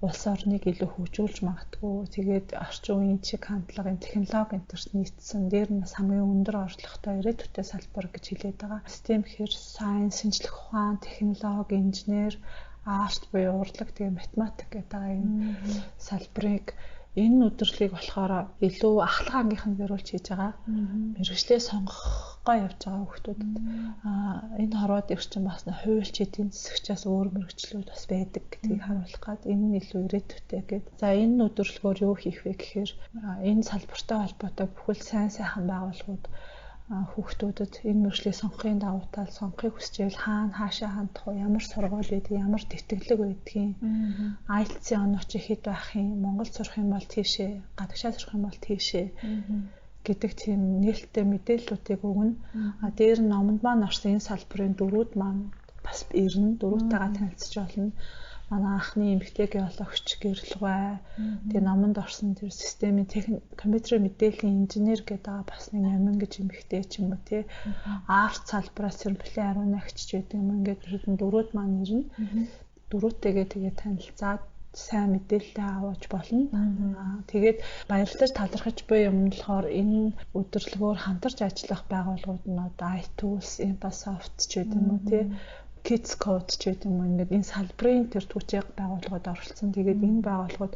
улс орныг илүү хөгжүүлж магадгүй. Тэгээд орчин үеийн чиг хандлагын технологи энтерт нийцсэн дээр нь бас хамгийн өндөр орлоготой ирээдүйтэй салбар гэж хэлээд байгаа. STEM гэхээр science, шинжлэх ухаан, технологи, инженер, арт буюу урлаг, тэгээд математик гэдэг байгаа энэ салбарыг энэ өдөрлөгийг болохоор илүү ахлах ангийнхан зориулж хийж байгаа. Мэргэжлээ сонгохгоо явж байгаа хүүхдүүдэд энэ хорвоод ирчин бас хуульч эдийн засгчаас өөр мэргэжлүүд бас байдаг гэдгийг харуулах гад энэ нь илүү ирээдүйтэй гэд. За энэ өдөрлөгөөр юу хийх вэ гэхээр энэ салбартай холбоотой бүхэл сайн сайхан байгууллагууд хүүхдүүдэд энэ мэргэжлийг сонгохын давуу тал, сонгохыг хүсчээл хаана хаашаа хандах уу, ямар сургууль байдаг, ямар тэтгэлэг байдгийг, IELTS-ийн оноо чи хэд байх юм, Монгол сурах юм бол тийшээ, гадагшаа сурах юм бол тийшээ гэдэг тийм нээлттэй мэдээллүүдийг өгнө. Дээр нь номонд маань орсон энэ салбарын дөрүүд маань бас ирнэ, дөрүүдтэйгээ танилцж болно. Манай анхны эмэгтэй геологч Гэрэлгай, тэгээ номонд орсон тэр системийн компьютерийн мэдээллийн инженер гэдэг байгаа бас нэг амин гэж эмэгтэй ч юм уу тий. Арт салбараас Сэрмплийн 18 ч байдаг юм ингээд хэдэн дөрүүд маань ирнэ. Дөрүүдтэйгээ тэгээ танилцаад сайн мэдээлэл аваач болно. Тэгээд баярлаж талархаж буй юм нь болохоор энэ өдөрлөгөөр хамтарч ажиллах байгууллагууд нь одоо iTools, Infosoft ч гэдэг юм уу тий. Kids Code ч гэдэг юм ингээд энэ салбарын тэр түүчийг байгууллагууд оролцсон. Тэгээд энэ байгууллагууд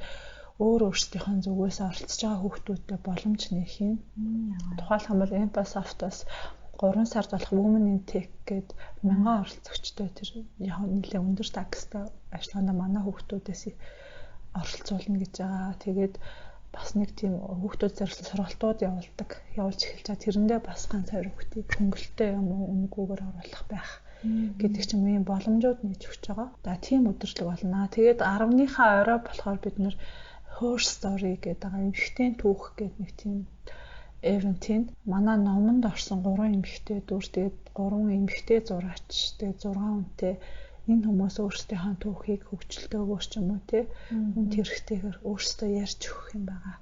өөр өөрсдийнхөө зүгээс оролцож байгаа хүүхдүүдтэй боломж нээх юм. Тухайлх юм бол Infosoft-аас 3 сард болох Women in Tech гээд 1000 оролцогчтой тэр яг нэлээд өндөр такстай ажиллагаанд манай хүүхдүүдээс оролцуулна гэж байгаа. Тэгээд бас нэг тийм хүүхдүүд зориулсан сургалтууд явуулж эхэлж байгаа. Тэрэндээ бас ганц хоёр хүүхдийг хөнгөлөлттэй юм уу үнгүүгээр оруулах байх гэдэг ч юм уу ийм боломжууд нээж өгч байгаа. За тийм өдөрлөг болно. Тэгээд 10-ныхаа орой болохоор бид нэр Her Story гэдэг байгаа эмэгтэй түүх гэдэг нэг тийм event-ийн манай номонд орсон 3 эмэгтэй дүр, тэгээд 3 эмэгтэй зураач, тэгээд 6 хүнтэй Энэ хүмүүс өөрсдийнхөө түүхийг хөгжилтөөгөр ч юм уу те хүнд хэрэгтэйгээр өөрсдөө ярьж өгөх юм байгаа.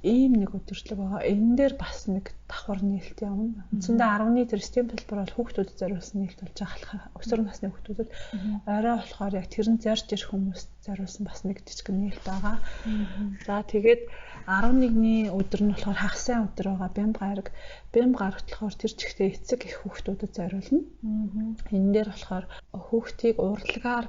Ийм нэг өдөрлөг байгаа. Энэ дээр бас нэг давхар нээлт явна. Үндсэндээ 10-ны тэр STEM төлбөр бол хүүхдүүдэд зориулсан нээлт болж байгаа. Өсвөр насны хүүхдүүдэд орой болохоор яг тэр нь зорж ирэх хүмүүст зориулсан бас нэг жижиг нээлт байгаа. За тэгээд 11-ний өдөр нь болохоор хагас сайн өдөр байгаа. Бямб гараг. Бямб гарагт болохоор тэр чигтээ эцэг их хүүхдүүдэд зориулна. Энэ дээр болохоор хүүхдийг урлагаар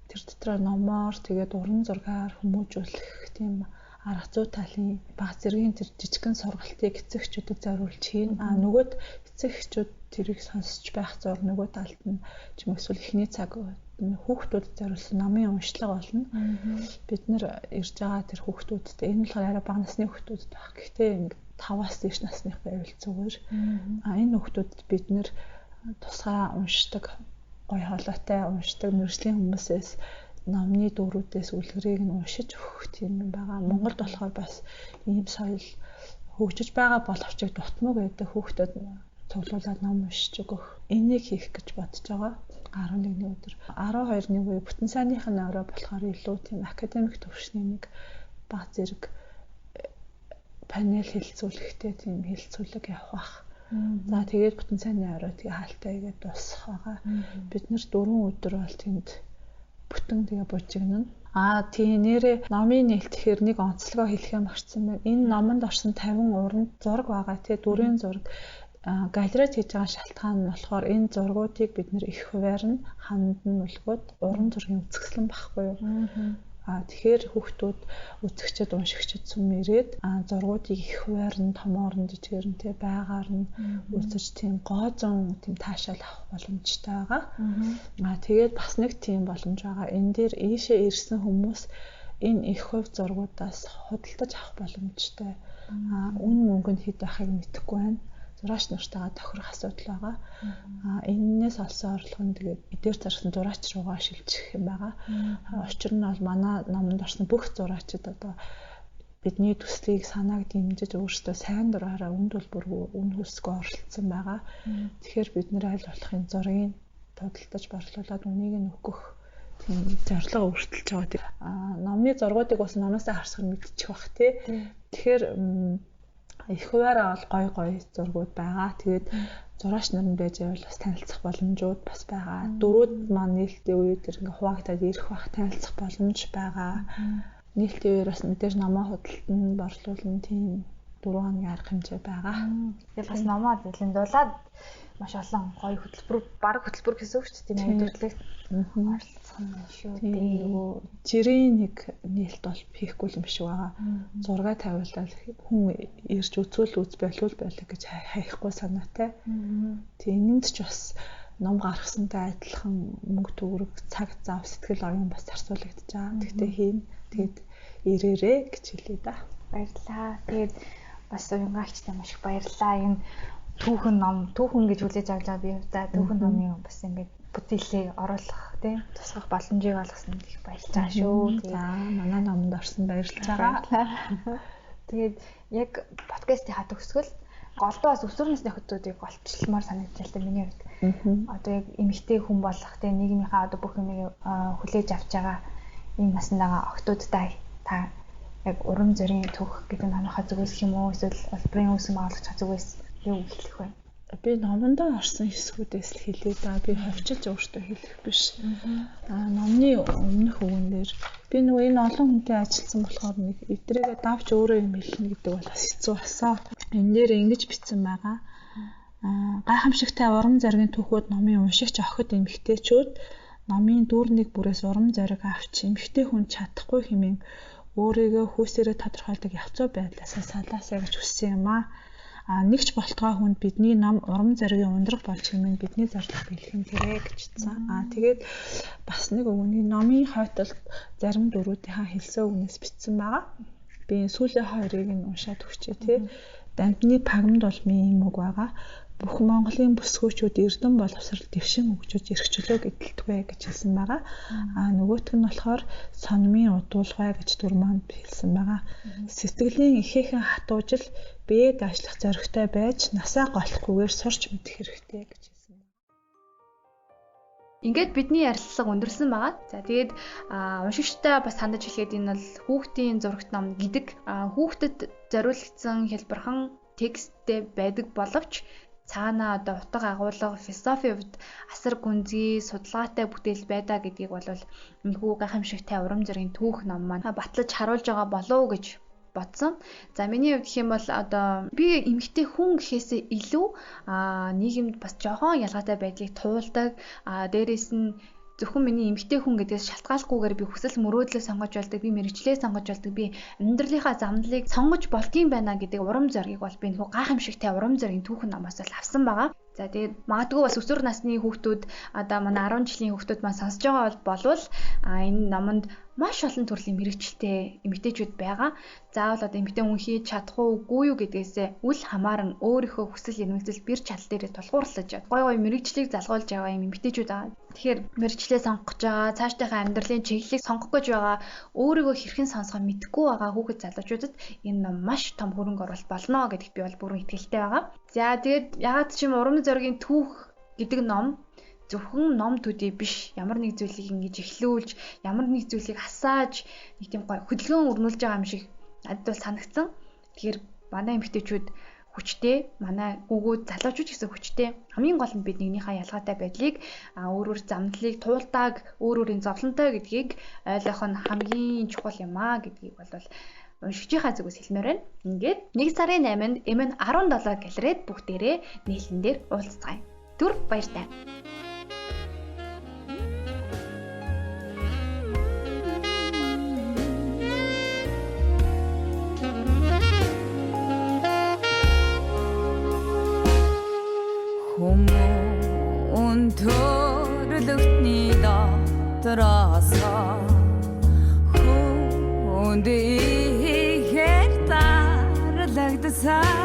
тэр дотроо номоор тэгээд уран зургаар хүмүүжүүлэх тийм арга зүй талын баг зэргийн тэр жижигхэн сургалтыг эцэг эхчүүдэд зориулж хийнэ. А нөгөөд эцэг эхчүүд тэрийг сонсч байх зур нөгөө талд нь ч юм эсвэл эхний цаг хүүхдүүдэд зориулсан номын уншлага болно. Бид нэр ирж байгаа тэр хүүхдүүдтэй энэ болохоор арай бага насны хүүхдүүдэд байх. Гэхдээ ингэ 5-аас дээш насных байвал зүгээр. А энэ хүүхдүүдэд бид нэр тусгай уншдаг, гой хоолойтой уншдаг мэргэжлийн хүмүүсээс номны дүрүүдээс үлгэрийг нь уншиж өгөх тийм юм байгаа. Монголд болохоор бас ийм соёл хөгжиж байгаа боловч дутмаг байдаг хүүхдэд цуглуулад ном уншиж өгөх. Энийг хийх гэж бодож байгаа. 11-ний өдөр 12-ны үе бүтэн сайных нь орой болохоор илүү тийм академик төвшний нэг баг зэрэг панел хэлцүүлэхтэй тийм хэлцүүлэг явах бах. За тэгээд бүтэн сайнны орой тэгээ хаалтаа игээд дуусах байгаа. Бид нэр 4 өдөр бол тэнд бүтэн тэгээ бужигнана. Аа тий нэрээ номын нээлтгэхээр нэг онцлогоо хэлэхээ марцсан байна. Энэ номонд орсон 50 уран зураг байгаа тий дүрийн зураг галерейд хийж байгаа шалтгаан нь болохоор энэ зургуудыг бид нэр их хувиар нь ханд нь өлгөөд уран зургийн үзэсгэлэн байхгүй юу. А тэгэхээр хүүхдүүд үзэгчд уншигчид сүм ирээд зургуудыг их хувиар нь томоор нь жижигээр нь тий байгаар нь үзэж тийм гоозон тийм таашаал авах боломжтой байгаа. А тэгээд бас нэг тийм боломж байгаа. Энэ дээр ийшээ ирсэн хүмүүс энэ их хувь зургуудаас худалдаж авах боломжтой. А үн мөнгө нь хэд байхыг мэдэхгүй байна. Зураач нартайгаа тохирох асуудал байгаа. А энэнээс олсон орлого нь тэгээд эдгээр зарсан зураач руугаа шилжих юм байгаа. Учир нь бол манай номонд орсон бүх зураачид одоо бидний төслийг санааг дэмжиж өөрсдөө сайн дураараа үн төлбөргүй үн хөлсгөө оролцсон байгаа. Тэгэхээр бид нэр аль болохын зургийг худалдаж борлуулад үнийг нь өгөх тийм зорилго өөртөлж байгаа. А номны зургуудыг бас номоосоо харсаар мэдчих бах тий. Тэгэхээр их хувиараа бол гой гой зургууд байгаа. Тэгээд зураач нар нь байж байвал бас танилцах боломжууд бас байгаа. Дөрүүд маань нээлтийн үе дээр ингээ хуваагдаад ирэх бах танилцах боломж байгаа. Нээлтийн үеэр бас мэдээж номоо худалдан борлуулна тийм 4 хоногийн арга хэмжээ байгаа. Тэгээд бас номоо зэлэндуулад маш олон гоё хөтөлбөр, баг хөтөлбөр гэсэн үг шүү дээ. Тийм өдөрлөгт оролцох юм шүү дээ. Нөгөө жирийн нэг нээлт бол хийхгүй юм шиг байгаа. Зураг тавиулаад хүн ирж үзвэл үз болвол байлаа гэж хайхгүй санаатай. Тийм энэнд ч бас ном гаргасантай адилхан мөнгө төгрөг, цаг зав, сэтгэл оюун бас зарцуулагдаж байгаа. Тэгтээ хийн. Тэгээд ирээрээ гэж хэлье да. Баярлалаа. Тэгээд бас уянгаагчтай маш их баярлалаа. Энэ түүхэн ном, түүхэн гэж хүлээж авч байгаа би хувьдаа түүхэн номын бас ингээд бүтээлээ оруулах тийм тусгах боломжийг олгосонд их баярлж байгаа шүү. За манай номонд орсон баярлж байгаа. Тэгээд яг подкастынхаа төгсгөл голдуу бас өсвөр насны охидуудыг голчлмоор санагдчихлаа л да миний хувьд. Одоо яг эмэгтэй хүн болох тийм нийгмийнхаа одоо бүх юмыг хүлээж авч байгаа энэ наснд байгаа охидуудтай та яг урам зорийн түүх гэдэг номынхаа зүгээс юм уу эсвэл улбарын үүсгэн байгуулагчийн зүгээс юу хэлэх вэ? Би номондоо орсон хэсгүүдээс л хэлье да. Би ховчилж өөртөө хэлэх биш. Номны өмнөх үгэн дээр би нөгөө энэ олон хүнтэй ажилласан болохоор нэг эдрээгээ давж өөрөө юм хэлнэ гэдэг бол бас хэцүү болсон. Энэ дээр ингэж бичсэн байгаа. Гайхамшигтай урам зоригийн түүхүүд номын уншигч охид эмэгтэйчүүд номын дүүрнийг бүрээс урам зориг авч эмэгтэй хүн чадахгүй хэмээн өөрийгөө хүйсээрээ тодорхойлдог явцуу байдлаасаа салаасаа гэж хүссэн юм аа. Нэгч болтугай хүнд бидний ном урам зоригийн ундрах болж хэмээн бидний зорилго биелэх нь тэрэ гэж хэлсэн. Тэгээд бас нэг өгний номын хойтолд зарим дүрүүдийнхаа хэлсэн үгнээс бичсэн байгаа. Би энэ сүүлийн хоёрыг нь уншаад өгчээ тий. Дамтны пагамд улмын ийм үг байгаа. Бүх Монголын бүсгүүчүүд эрдэм боловсрол дэвшин хөгжиж эрхчлөө гэдэлтгүй гэж хэлсэн байгаа. Нөгөөх нь болохоор сонмын удуулгай гэж дүр маань хэлсэн байгаа. Сэтгэлийн ихээхэн хатуужил биед ажиллах зоригтой байж насаа голохгүйгээр сурч мэдэх хэрэгтэй гэж хэлсэн. Ингээд бидний ярилцлага өндөрлсөн байгаа. За тэгээд уншигчтай бас хандаж хэлэхэд энэ бол хүүхдийн зурагт ном гэдэг хүүхдэд зориулагдсан хэлбэрхэн тексттэй байдаг боловч цаанаа одоо утга агуулга, философийн хувьд асар гүнзгий, судалгаатай бүтээл байдаа гэдгийг бол энэхүү гайхамшигтай урам зоригийн түүх ном маань батлаж харуулж байгаа болов уу гэж бодсон. За миний хувьд гэх юм бол одоо би эмэгтэй хүн гэхээсээ илүү нийгэмд бас жоохон ялгаатай байдлыг туулдаг. Дээрээс нь зөвхөн миний эмэгтэй хүн гэдгээс шалтгааллахгүйгээр би хүсэл мөрөөдлөө сонгож болдог, би мэргэжлээ сонгож болдог, би амьдралынхаа замналыг сонгож болдгийм байна гэдэг урам зоригийг бол би энэхүү гайхамшигтай урам зоригийн түүхэн номоос л авсан байгаа. За тэгээд магадгүй бас өсвөр насны хүүхдүүд одоо манай 10 жилийн хүүхдүүд маань сонсож байгаа болвол энэ номонд маш олон төрлийн мэргэжилтэй эмэгтэйчүүд байгаа. Заавал одоо эмэгтэй хүн хийж чадах уу үгүй юу гэдгээсээ үл хамааран өөрийнхөө хүсэл эрмэлзэл бэр чадал дээрээ тулгуурлаж гой гой мэргэжлийг залгуулж байгаа юм эмэгтэйчүүд байгаа. Тэгэхээр мэргэжлээ сонгох гэж байгаа, цаашдынхаа амьдралын чиглэлийг сонгох гэж байгаа, өөрийгөө хэрхэн сонсгоо мэдэхгүй байгаа хүүхэд залуучуудад энэ ном маш том хөрөнгө оруулалт болно гэдэгт би бол бүрэн итгэлтэй байгаа. За тэгээд ягаад ч юм урам зоригийн түүх гэдэг ном зөвхөн ном төдий биш, ямар нэг зүйлийг ингэж эхлүүлж, ямар нэг зүйлийг асааж нэг тийм гоё хөдөлгөөн өрнүүлж байгаа юм шиг надад бол санагдсан. Тэгэхээр манай эмэгтэйчүүд хүчтэй, манай гүгүүд залуучууд гэсэн хүчтэй. Хамгийн гол нь бид нэгнийхээ ялгаатай байдлыг, өөр өөр замдлыг туулдааг, өөр өөрийн зовлонтой гэдгийг ойлгох нь хамгийн чухал юм аа гэдгийг бол уншигчийнхаа зүгээс хэлмээр байна. Ингээд 1 сарын 8-нд MN17 галерейд бүгдээрээ нийлэн дээр уулзцгаая. Түр баяртай. Хүмүүн төрлөختний дотроос хүнд ихээр тарлагдсан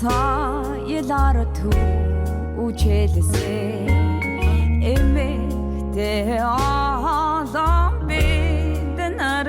соёлоор түүчэлсэ эмэгтэй олон бид нар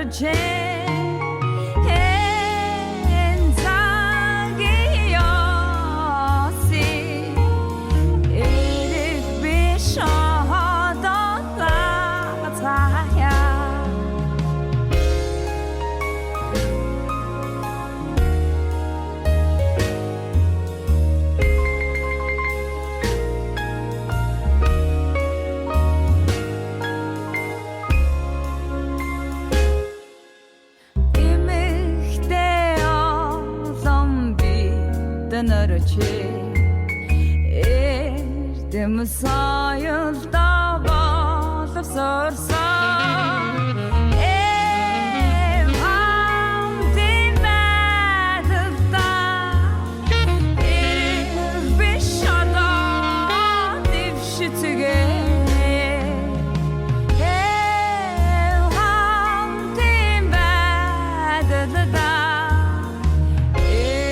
эрдэм соёлдоо боловсорсон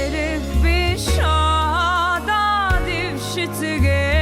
эрэх биш одоо дэвшицгээ.